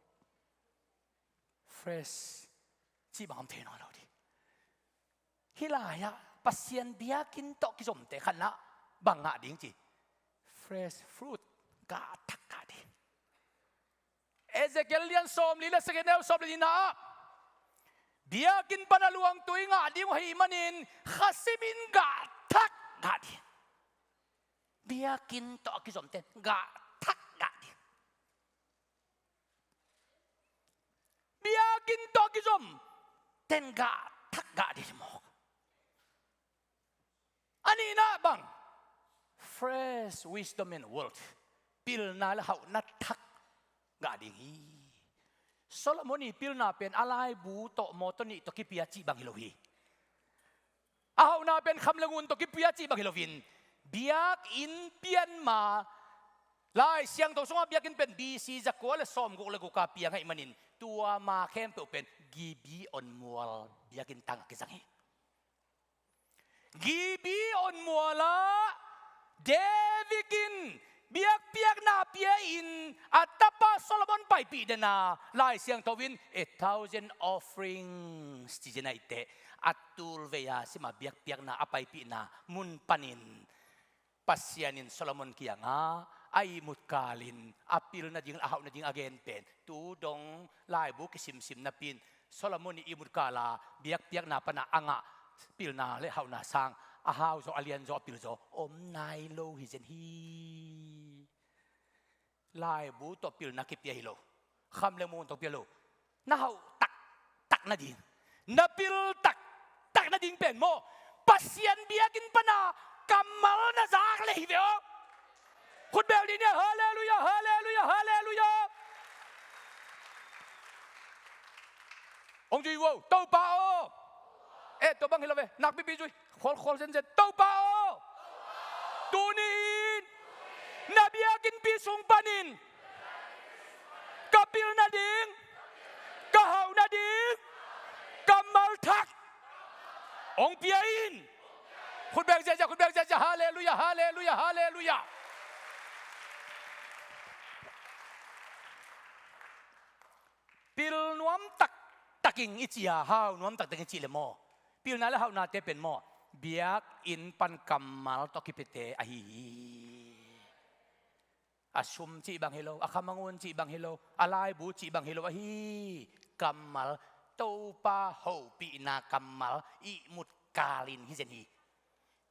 fresh cih bang om thei nawn lo ding. Hih lai-ah Pasian biakinn tawh kizomte khatna bang ngah ding ci? Fresh fruit, gah thak ngah ding. Ezekiel lian sawmli le sagih, neu sawmli nihna ah biakinn pan a luangtui ngah ding uh ahih manin khasim in gah thak ngah ding. Biakinn tawh a kizomte gah thak ngah ding. Biakinn tawh a kizom ten gah thak ngah ding mawk. A nihna bang? Fresh wisdom and wealth. Pilna le hauhna thak ngah ding hi. Solomon i pilna pen a laibu tawh, mawtaw nih tawh kipia cih bang hi lo hi. A hauhna pen kham le ngun tawh kipia cih bang hi loin, biakinn pian ma, Lai Siangtho sungah biakinn pen B C zakua le sawmguk le guk a piang ahih manin, tua ma khempeuh pen Gibeon mual biakinn tangah kizang hi. Gibeon mualah David in biakpiakna pia-in a tapa Solomon paipih den a, Lai Siangtho in a thousand offerings ci zen a, i teh a tulvei a sim a biakpiakna a paipihna mun panin Pasian in Solomon kiangah a ihmut kalin a pilna ding a hauhna ding a gen pen tu dong laibu kisimsim napi-in Solomon i ihmut kala biakpiakna pana a ngah pilna le hauhna sang a hau zaw, a lian zaw, a pil zaw om nai lo hi zen hi. Laibu tawh pilna kipia hi lo. Kham le mun tawh pia lo. Na hauh taktak nading, na pil taktak nading pen maw, Pasian biakinn pana kammal na zak le hi ve aw. Khut beng ni nia, halleluiah, halleluiah, halleluiah. Hong zui vo, Topa aw. Eh, tua bang hi lo ve, nakpipi zui. Kholkhol zenzen, Topa aw. Tuni-in na biakinnpi sung panin ka pil nading, ka hauh nading kammal thak hong pia in. Khut beng ziazia, khut beng ziazia, halleluiah, halleluiah, halleluiah. Pil nuam taktak ing i ci a, hau nuam taktak ing i cih le maw, pilna le hauhnate pen maw, biakinn pan kammal tawh kipiate ahi hi. A sum cih bang hi lo, a khamangun cih bang hi lo, a laibu cih bang hi lo ahi. Kammal, Topa hopihna kammal ihmut kalin hi zen hi.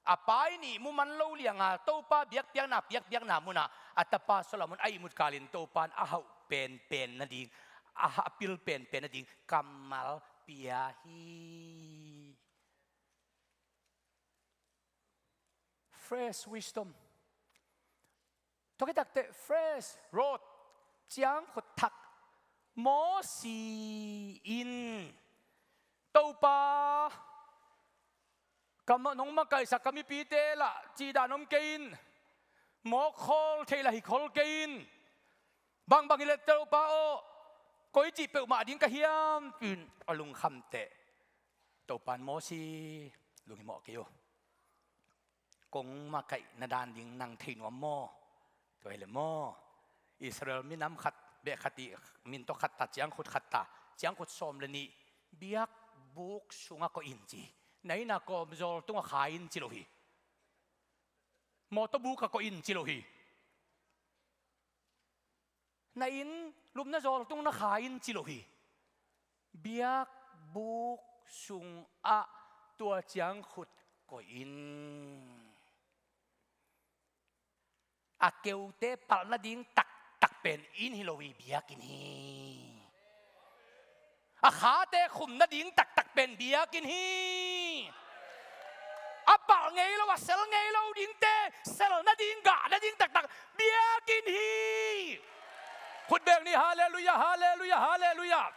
A pai nih mu man lo lianga Topa biakpiakna, biakpiakna munah a tapa Solomon a ihmut kalin Topa in a hauh penpen nading, a ha-, a pil penpen nading kammal pia hi. Fresh wisdom. Tua khit takteh fresh rod, ciangkhut thak. Moses in, Topa, ka ma-, nong makaihsak ka mipite lah cihdan om kei in, mawk khawl thei lah hi khol kei in. Bangbang hi leh Topa aw, koi cih peuhmah ding ka hiam, ci-in a lungkham teh Topa in, Moses, lunghimawh kei un. Kong makaihna dan ding nang thei nuam maw? Tua hi leh maw, Israel minam khat, beh khat ih, min tawh khat ta, ciangkhut khat ta, ciangkhut sawm le nih, biakbuk sungah koih in ci. Na inn a kawmzawl tungah khai in ci lo hi. Mawtaw buk ah koih in ci lo hi. Na inn lupna zawl tung na khai in ci lo hi. Biakbuk sungah tua ciangkhut koih in. A keute palh nading taktak pen inn hi lo hi, biakinn hi. A khate khum nading taktak pen biakinn hi. A palh ngei lo, a sel ngei lo dingte sel nading, gah nading taktak biakinn hi. Khut beng ni, halleluiah, halleluiah, halleluiah.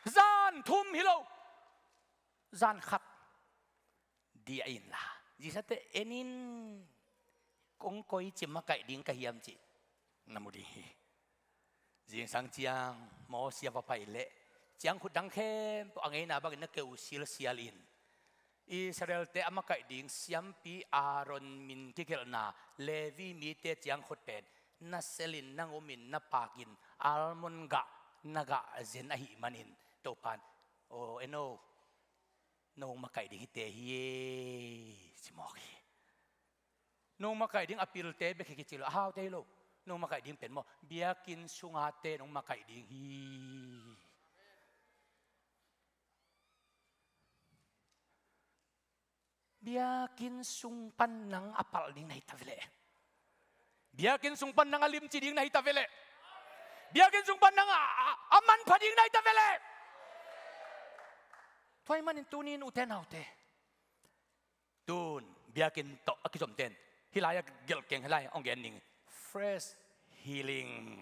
Zan thum hi lo, zan khat diah inla, zingsate en in, kong koi ci makaih ding ka hiam cih na mu ding hi. Zingsang ciang Moses a va pai leh ciangkhut dang khempeuh a ngeina bangin na keu silsial in. Israelte a makaih ding siampi Aaron min kigelhna Levi mite ciangkhut pen na selin, na ngumin, na pakin, almond gah na gah zen ahih manin Topan, aw, en o, nong makaih ding hite hi e, ci mawk hi. Nong makaih ding a pilte bek hi kici lo, a haute hi lo. Nong makaih ding pen maw, biakinn sungate nong makaih ding hi. Biakinn sung pan nang a palh ding na hi ta veleh. Biakinn sung pan nang a limci ding na hi ta veleh. Biakinn sung pan nang a, a, a manpha ding na hi ta veleh. Tua ahih manin tuni in ute naute, tun biakinn tawh a kizomten hih lai-ah gelh keng, hih lai hong gen ning. Fresh healing.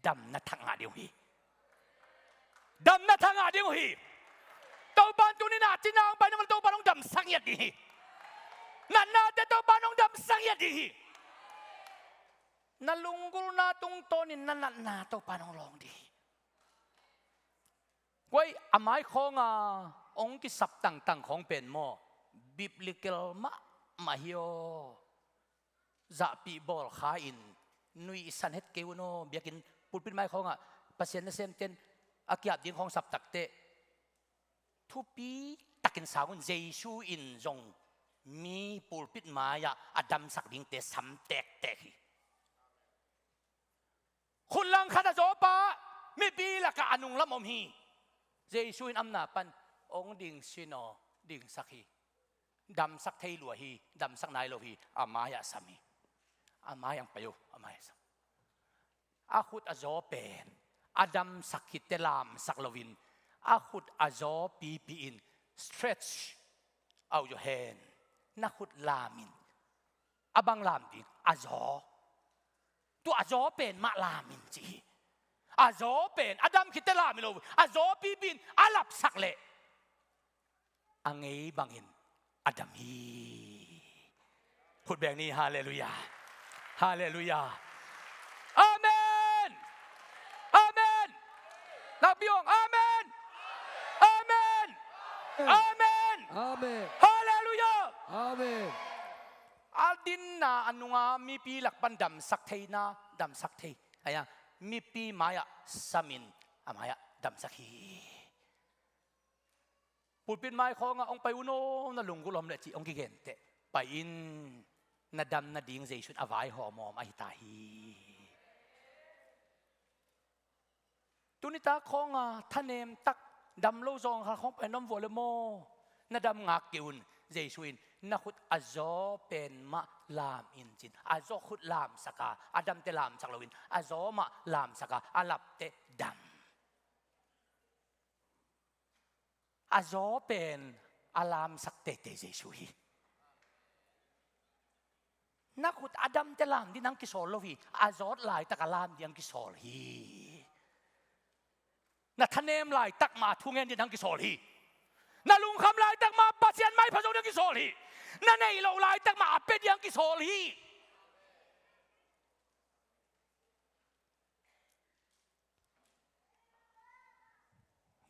Damna thak ngah ding uh hi. Damna thak ngah ding uh hi. Topan tuni-in a cina hong pai na man Topan hong damsak ngiat ding hi. Natnate Topan hong damsak ngiat ding hi. Na lunggulhna tungtawnin na natna Topan hong lawng ding hi. Koi a mai khawnga Hong kisap tangtang khawng pen maw, biblical mahmah hi aw. Zahpih bawl kha in, nuihsan het kei un aw. Biakinn pulpit mai khawngah Pasian nasemten a kiap ding khawng sap takteh, thupi takin sang un. Jesu in zong mi pulpit mai-ah a damsak dingte sam tektek hi. Khut langkhat a zawpa mipi lakah a nunglam om hi. Jesu in amna pan hong dingsin aw, dingsak hi. Damsak thei lua hi, damsak nai lo hi, a mai-ah sam hi. A mai-ah pai uh, a mai-ah sam. A khut a zaw pen a damsak khit teh lamsak loin, a khut a zaw pipi in stretch out your hand. Na khut lam in. A bang lam ding? A zaw. Tua a zaw pen mah lam in ci hi. A zaw pen a dam khit teh lam hi lo, a zaw pipi in a lapsak leh a ngei bangin a dam hi. Khut beng ni. Halleluiah. Halleluiah. Amen. Amen. Nakpi hong amen. Amen. Amen. Amen. Halleluiah. Amen. A dinna a nunga mipi lak pan damsak theina, damsak thei. Aia, mipi mai-ah sam in, a mai-ah damsak hi. Pulpit mai khawngah hong pai un aw, na lunggulh om leh cih hong kigen teh, pai in. Na dam nading Jesu in a vaihawm ahi ta hi. Tuni tak khawngah thanem tak, dam lo zawng khat khawng pai na om vua leh maw, na dam ngak kei un. Jesu in na khut a zaw pen mah lam in ci-in, a zaw khut lamsak a, a dam teh lamsak loin, a zaw mah lamsak a, a lap teh dam. A zaw pen a lamsak teitei Jesu hi. Na khut a dam teh lam ding nang kisawl lo hi. A zawt laitak a lam ding kisawl hi. Na thanem laitak mah a thu ngen ding nang kisawl hi. Na lungkham laitak mah Pasian maipha zo ding kisawl hi. Na neih loh laitak mah a pia ding kisawl hi.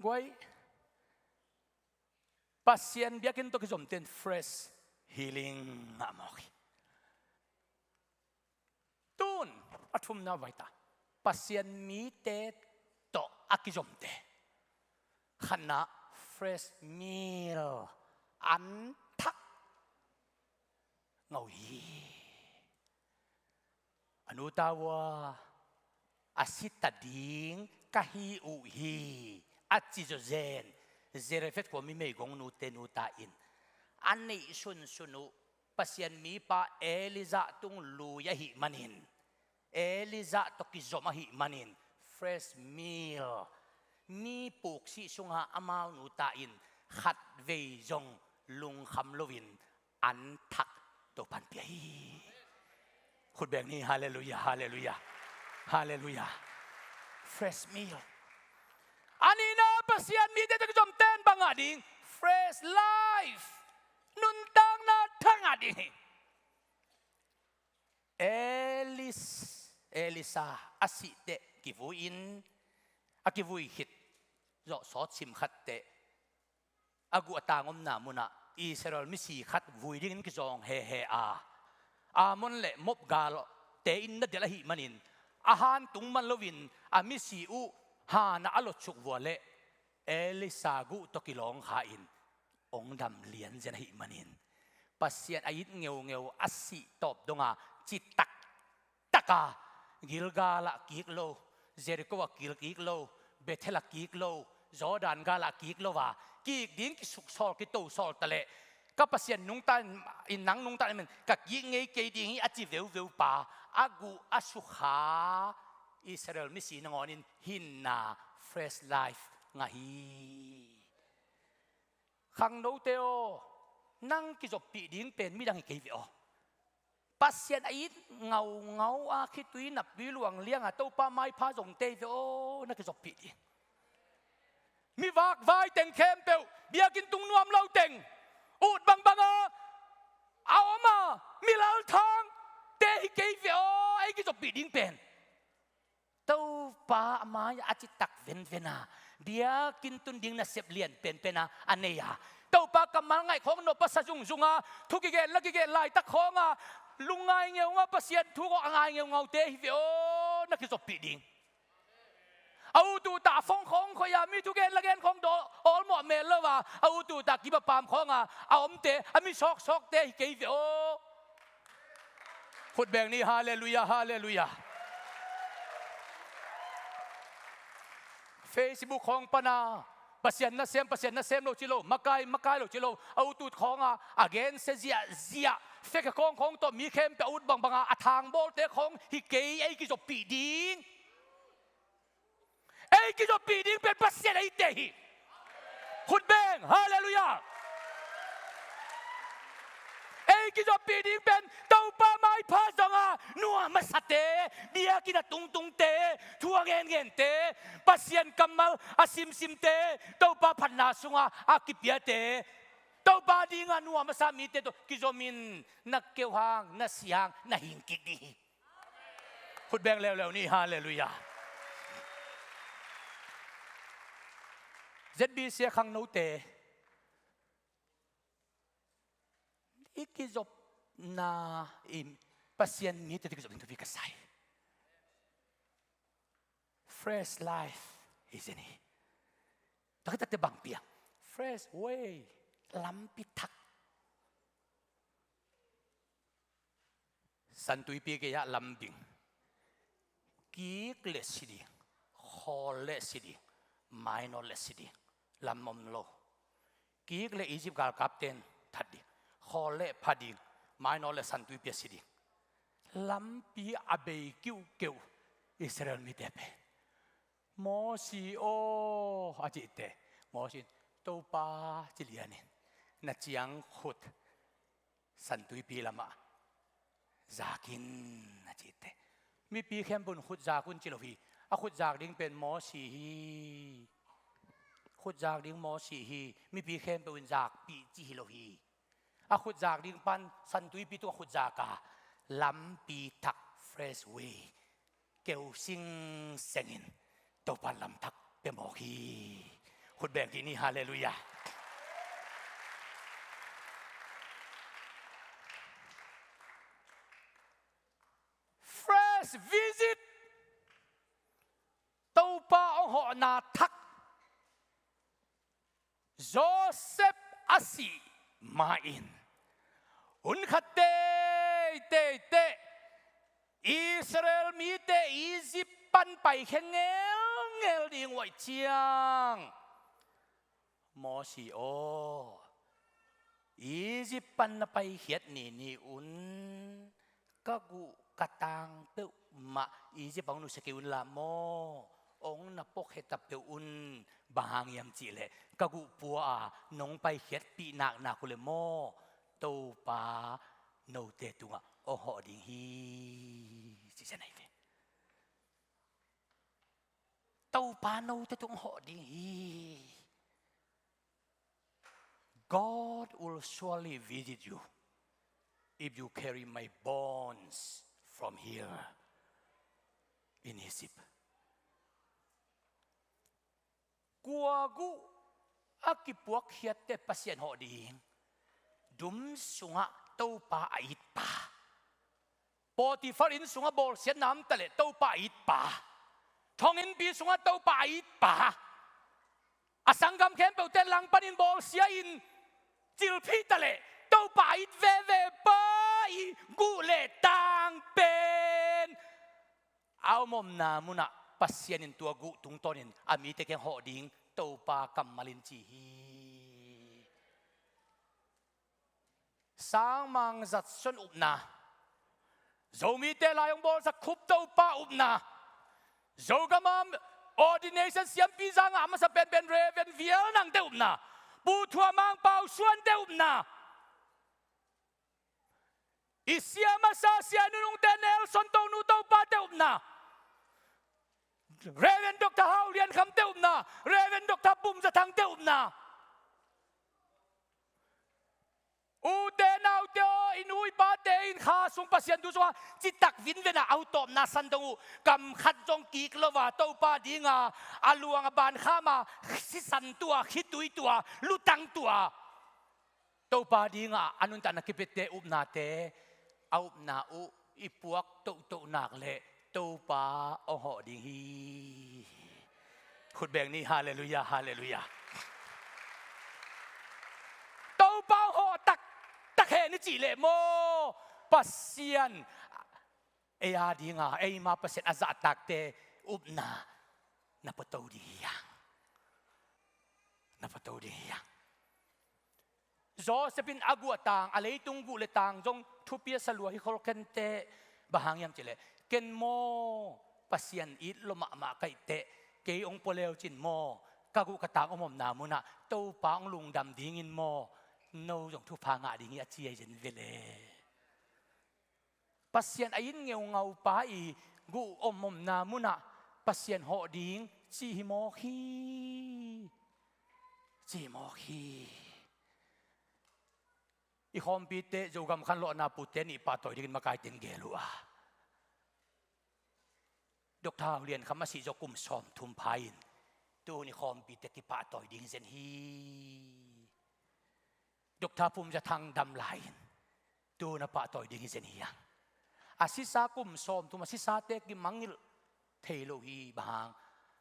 Guai, Pasian biakinn tawh kizomten fresh healing ngah mawk hi. Tun a thumna vai ta, Pasian mite tawh a kizomte, khatna, fresh meal, an thak ngah uh hi. A nu ta uh a, a si ta ding ka hi uh hi, a ci zawzen Zarephath khua mi meigong nute nu ta in a neih sunsun uh Pasian mipa Elijah tung lui ahih manin, Elijah tawh kizom ahih manin, fresh meal, mi puksih sunga amau nu ta in khatvei zong lungkham loin an thak Topan pia hi. Khut beng ni. Halleluiah, halleluiah, halleluiah. Fresh meal. A nihna, Pasian mite tawh kizomten bang ngah ding? Fresh life. Nuntakna thak ngah ding hi. Elis, Elisa a sih teh kivui in, a kivui khit zawh sawt sim khat teh, a guh a tang omna munah Israel misi khat vui dingin kizawng hehe a, Ammon le Moab galte in na delh ahih manin, a han tung man loin a misi uh hanah a lotsuk vua leh Elisa guh tawh kilawng kha in hong dam lianzen ahih manin, Pasian a it ngeungeu a sih tawp donga citak taka Gilgal ah kik lo, Jericho ah kik, kik lo, Bethel ah kik lo, Jordan gal ah kik lo a, kik ding kisuksawl, kitosawl ta leh, ka Pasian nungta in, nang nungta in, ka kik ngei kei ding hi a ci veuveu pa, a guh a sukha Israel misi nangawnin hinna, fresh life ngah hi. Khangnote aw, nang kizoppih ding pen midang hi kei ve aw. Pasian a it ngaungau a khitui naptui luang lianga Topa maipha zongte hi ve aw, na kizoppih ding. Mi vakvai teng khempeuh, biakinn tung nuam lo teng, ut bangbanga a om a, mi lalthangte hi kei ve aw, ei kizoppih ding pen. Topa a mai-ah a citak venven a, Biakinn tun ding nasep lian penpen a a nei a, Topa kammal ngaih khawng nop a sa zungzung a, thu kigen la kigen laitak khawng a lungngai ngeungau, Pasian thu khawng a ngai ngeungaute hi ve aw, na kizoppih ding. A ut ut a phone khawng khoi a, mi thu gen la gen khawng daw awlmawh mel lo a, a ut ut a kip a pam khawng a a omte, a mi sawksawkte hi kei ve aw. Khut beng ni, halleluiah, halleluiah. Facebook khawng pan a Pasian nasem, Pasian nasem lo ci lo, makai, makai lo ci lo, a ut ut khawng a a gensia ziahziah, fake account khawng tawh mi khempeuh a ut bangbang a a thangbawlte khawng hi kei, ei kizoppih ding. Ei kizoppih ding pen Pasian eite hi. Khut beng, halleluiah. Ei kizoppih ding pen Topa maipha zong a nuam a sate, biakinn a tungtungte, thu a genngente, Pasian kammal a simsimte, Topa phatna sungah a kipiate, Topa dingah nuam a sa mite tawh kizom in, na keu hang, na si hang, na hing kik ding hi. Khut beng leuleu ni, halleluiah. Z B C a khangnote, i kizopna in Pasian mite i kizop ding thupi ka sa hi. Fresh life hi zen hi. Takhitakte bang piang? Fresh way, lampi thak. Santuipi gei-ah lam ding. Kik le si ding, khawl le si ding, mainawt le si ding, lam om lo. Kik le Egypt galkapten that ding, khawl le pha ding, mainawt le Santuipi a si ding. Lampi a bei kiuhkeuh Israel mite pen. Mosi aw, a cihte, Mosi in, Topa ci lianin, na ciang khut Santuipi lamah zak in, a cihte. Mipi khempeuh in khut zak un ci lo hi. A khut zak ding pen Mosi hi. Khut zak ding Mosi hi. Mipi khempeuh in zakpih ci hi lo hi. A khut zak ding pan Santuipi tungah khut zak a, lampi thak, fresh way, keu singsengin Topa lamthak pia mawk hi. Khut beng kik ni, halleluiah. Fresh visit. Topa hong hawhna thak. Joseph a sih ma-in hun khat teitei teh Israel mite Egypt pan paikhia ngelngel ding uh ahih ciang, Mosi aw, Egypt pan na paikhiat nini un ka guh ka tang peuhmah Egypt ah hong nusia kei un la maw, hong na puakhia ta peuh un. Bang hang hiam cihleh ka guh pua a nong paikhiatpih naknak uh leh maw, Topa note tungah hong hawh ding hi, ci zen ahi ve. Topa note tungah hong hawh ding hi. God will surely visit you if you carry my bones from here in Egypt. Kua guh a kipuakkhiatte Pasian hawh ding? Dum sungah Topa a itpa. Potifar inn sungah bawlsiatna om taleh Topa a itpa. Thonginnpi sungah Topa a itpa. A sanggam khempeuhte langpanin bawlsia in cilphih taleh Topa a it veve pa i guh le tang pen a om omna munah Pasian in tua guh tungtawnin a mite kiang hawh ding Topa kammal in ci hi. Sangmang Zatson upna, Zomite lai hong bawlsak Khup Topa upna, Zogam ah ordination siampi zanga a masa penpen Reverend Vial Nangte upna, Pu Thua Mang Pau Suante upna, i sia masa sia nunungte Nelson Tonu Topate upna, Reverend Doctor Hau Lian Khamte upna, Reverend Doctor Bum Za Thangte upna, ute naute aw, i nu i pate in Kha sung Pasian thu sungah citak vinven a, a hutawpna san dong uh. Kam khat zong kik lo a, Topa dinga a luang a ban kham a, sisan tua, khitui tua, lutang tua, Topa dinga a nuntakna kipiate upnate, a upna uh i puak tohtoh nak leh Topa hong hawh ding hi. Khut beng ni, halleluiah, halleluiah. Topa hong hawh taktak hen i cih leh maw, Pasian ei a dinga, eima Pasian a zahtakte upna na pua to ding hi hang. Na pua to ding hi hang. Joseph in a guh a tang, a leitung guh le tang zong thupi a sa lua hi khol kenteh. Bang hang hiam cih leh, ken maw Pasian it lua mahmah ka hih teh, kei hong pua leu cin maw, ka guh ka tang om omna munah Topa hong lungdam dingin maw, no zong thupha ngah ding hi a ci ahi zen ve le. Pasian a it ngeungau pa i guh om omna munah Pasian hawh ding ci hi mawk hi. Ci hi mawk hi. I khawmpite Zogam Khanlawhna pute nih pahtawi dingin makaite in gel uh a, Doctor Hau Lian Kham a sih zawh kum sawmthum pha in, tu hun i khawmpite kipahtawi ding hi zen hi. Doctor Phum Za Thang dam lai in, tu hun a pahtawi ding hi zen hi hang. A sisa kum sawmthum a sisate kimangngilh thei lo hi. Bang hang,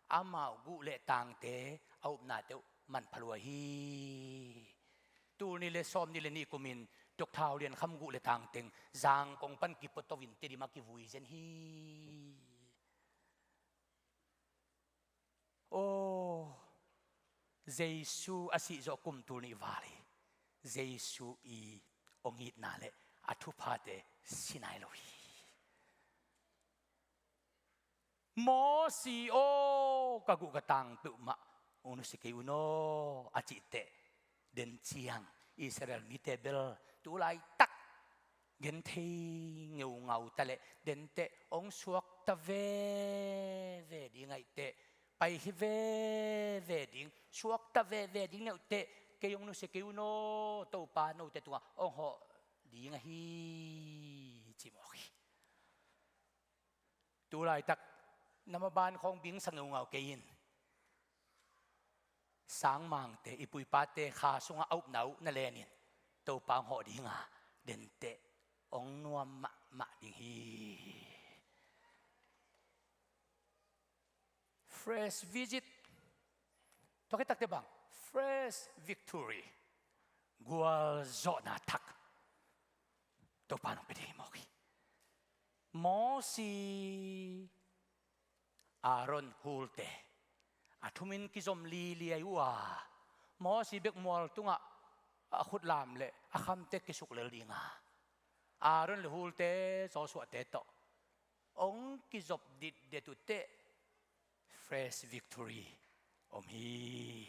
amau guh le tangte a upnate uh manpha lua hi. Tul nih le sawmnih le nih kumin Doctor Hau Lian Kham guh le tang teng Zangkong pan kipua to in Tedim ah kivui zen hi. Aw, Jesu a sih zawh kum tul nih val hi. Jesu i hong itna le a thuphate si nai lo hi. Mosi aw, ka guh ka tang peuhmah hong nusia kei un aw a cih teh, den ciang Israel mite bel tu laitak genthei ngeungau ta leh den teh hong suakta veve ding ahih teh, pai hi veve ding, suakta veve ding neuh teh, kei hong nusia kei un aw, Topa note tungah hong hawh ding ahi, ci mawk hi. Tu laitak na maban khawng bingsa ngeungau kei in, sangmangte, i pu i pate kha sungah a upna uh na len in, Topa hong hawh dinga den teh hong nuam mahmah ding hi. Fresh visit. Tua khit takteh bang, fresh victory. Gualzawhna thak Topa in hong pia ding hi mawk hi. Mosi, Aaron hulte a thumin kizom liliai uh a, Mosi bek mual tungah a khut lam le a khamte kisuk lel ding a, Aaron le hulte, Joshua te tawh hong kizop ditdet uh teh, fresh victory om hi.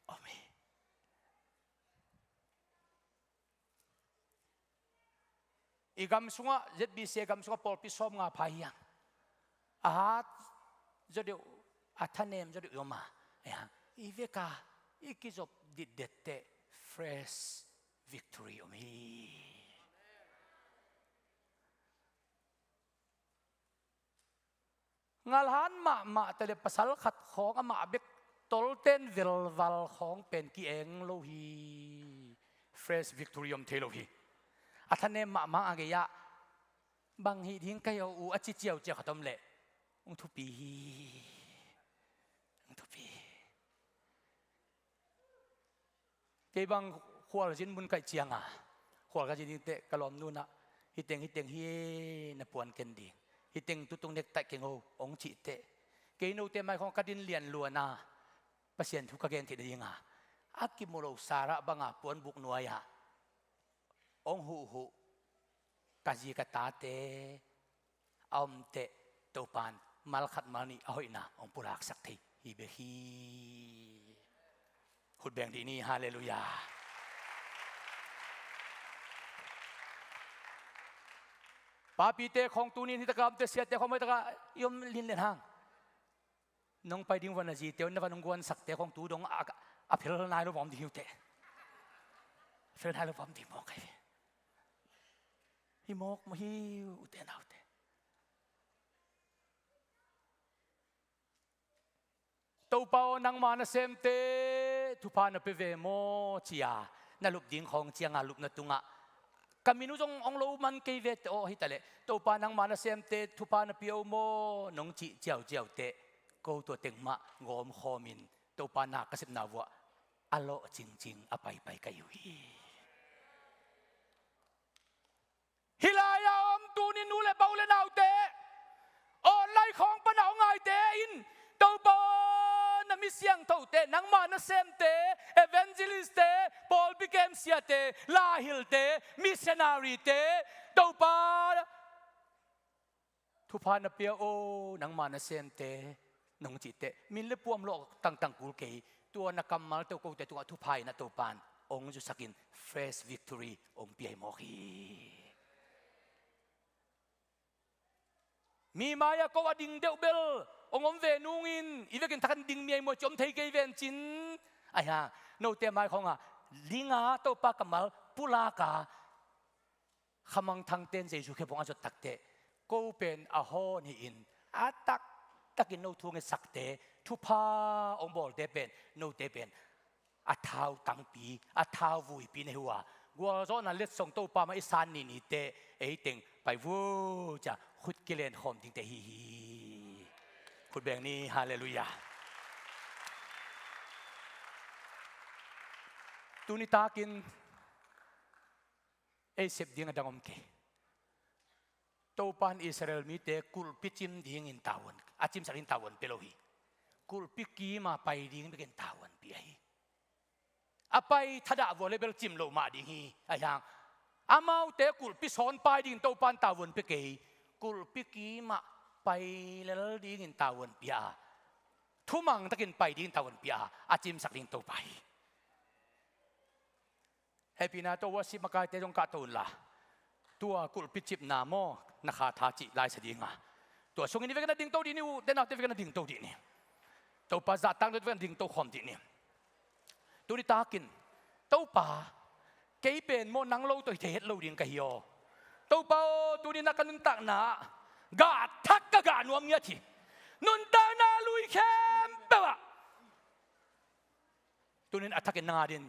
Om hi. I gam sungah, Z B C gam sungah pawlpi sawmnga pha hi hang. A hat zaw deuh, a thanem zaw deuh i om a, i veka i kizop ditdet teh fresh victory om hi. Ngalhan mahmah ta le pasal khat khawng amah bek tolten velval khawng pen ki-eng lo hi. Fresh victory om thei lo hi. A thanem mahmah a gei-ah bang hih ding ka hi uh a ci ciauciau khat om leh hong thupi hi. Hong thupi hi. Kei bang khualzin mun kaih cianga, khual ka zin ding teh ka lawmnu in ah, "Hiteng, hiteng hi, na puan ken ding. Hiteng tutung nektaih keng o," hong cih teh, kei note mai khawng ka din lian luan a, Pasian thu ka gen theih nadinga a kimu lo Sarah banga puanbuk nuai-ah hong huhhuh ka zi ka tate a om teh, Topa in mal khat mal nih a hoihna hong pulaksak thei hi bek hi. Khut beng dih ni, halleluiah. Papite khawng tuni in hi taka omte, siate khawng mai taka i om linlen hang. Nong pai ding van a zite un na van hong guansakte khawng tu dong a, a phel nai lo bawm ding hi uh teh. A phel nai lo bawm ding mawk ahi. Hi mawk mawk hi, ute naute. Topa aw, nangma nasemte thupha na pia ve maw, ci-a na lup ding khawng cianga lupna tungah ka min uh zong hong lo man kei ve teh aw, hi taleh Topa nangma nasemte thupha na pia uh maw nong cih ciauciau teh, ko tua teng mah gawm khawmin Topa na ka sepna vuah a lawh cingcing a paipai ka hi uh hi. Hih lai-a om tuni nu le pa, u le naute, online khawng pana hong ngaite in, Topa aw, na mi siangthote, nangma nasemte, evangelistte, pawlpi kemsiate, lahilte, missionaryte, Topa thupha na pia aw, nangma nasemte nong cih teh, min le puam lawh tangtang kul kei, tua na kammalte uh kote tungah thupha in a Topa in hong zusakin fresh victory hong pia hi mawk hi. Mi mai-ah ko a ding deuh bel hong om ve nungin, i vekin thakin ding mi a hi maw ci om thei kei ven cin. Ahi hang note mai khawngah dinga Topa kammal pulaka Khamangthangte in Jesu khephung a zot takteh, ko pen a hawn hi-in, a taktakin no thu ngetsakte, thupha hong bawlte pen, note pen a thau tangpi, a thau vuipi na hi uh a, gualzawhna letsong Topa mah i san nihnihte, ei teng pai vut cia khut kilen khawm dingte hi hi. Khut beng ni, halleluiah. Tuni takin ei sep ding a dang om kei. Topa in Israel mite kulhpi cim dingin tavuan, a cimsak ding tavuan pia lo hi. Kulhpi kima pai ding bekin tavuan pia hi. A pai thadah vua le bel cim lo mah ding hi. Ahi hang amaute kulhpi sawn pai dingin Topa in tavuan pia kei. Kulhpi kimah pai lel dingin tavuan pia a, thumang takin pai dingin tavuan pia a, a cimsak ding Topa hi. Hehpihna tawh worship makaite zong kahto unla, tua kulhpi cipna maw, na kha tha cih laisa dinga, tua sungin i vekin a dingto dih ni uh, tenaute vekin a dingto dih ni. Topa zahtakna vekin a dingto khawm dih ni. Tuni takin, Topa, kei pen maw nang lo tawh hi thei het lo ding ka hi aw. Topa aw, tuni na ka nuntakna gah thak ka gah nuam ngiat hi. Nuntakna lui khempeuh ah tunin a thakin nang adin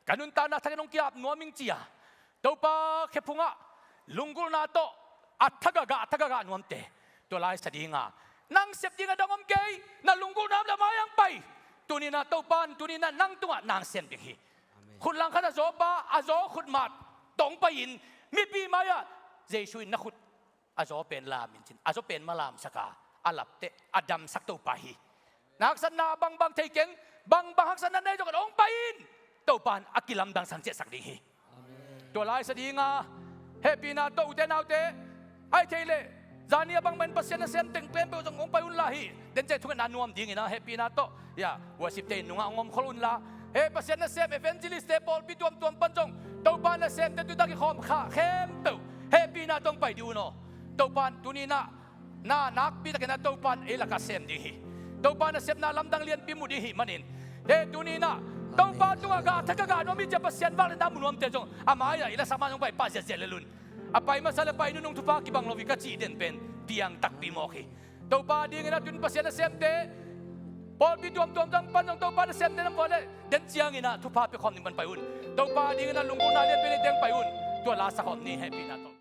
ka nuntakna thakin hong kiap nuam ing ci-a, Topa khephungah lunggulhna tawh a thagagah a thagagah nuamte, tua laisa dinga nang sep ding a dang om kei, na lunggulhna om le mai-ah pai. Tuninah Topa in tuninah nang tungah nang sem ding hi. Amen. Khut langkhat a zawpa a zaw khut mah tawh hong pai-in mipi mai-ah Jesu in na khut a zaw pen lam in cin, a zaw pen ma lamsak a, a lapteh a damsak Topa hi. Na haksatna bangbang thei keng, bangbang haksatna nei zong hong pai in, Topa in a kilamdang sang ciahsak ding hi. Amen. Tua laisa dinga hehpihna tawh ute naute, ai thei leh zani a bangbang in Pasian nasem teng khempeuh zong hong pai unla hi. Dencei thungetna nuam dingin a hehpihna tawh ya, worship te in nungah hong omkhol unla, he Pasian nasem evangelist te, pawlpi tuamtuam pan zong Topa nasemte tutak i khawm kha khempeuh hehpihna tawh hong pai dih un aw. Topa in tuninah na nakpi takin a Topa in ei lakah sem ding hi. Topa nasepna lamdang lianpi mu ding hi manin, he tuninah Topa tungah gah thak a gah nuam hi cia Pasian vak le na mu nuamte zong a mai-ah i lasak ma zong pai pah ziahziah lel un. A pai masa le pai nunung thupha kibang lo hi ka cih den pen piang takpi mawk hi. Topa dingin a tun Pasian nasemte, pawlpi tuamtuam zong pan zong Topa nasemte nam vua le den ciangin a thupha pia khawm ding pan pai un. Topa dingin a lunggulhna lianpi nei teng pai un. Tua la sa khawm ni, hehpihna tawh.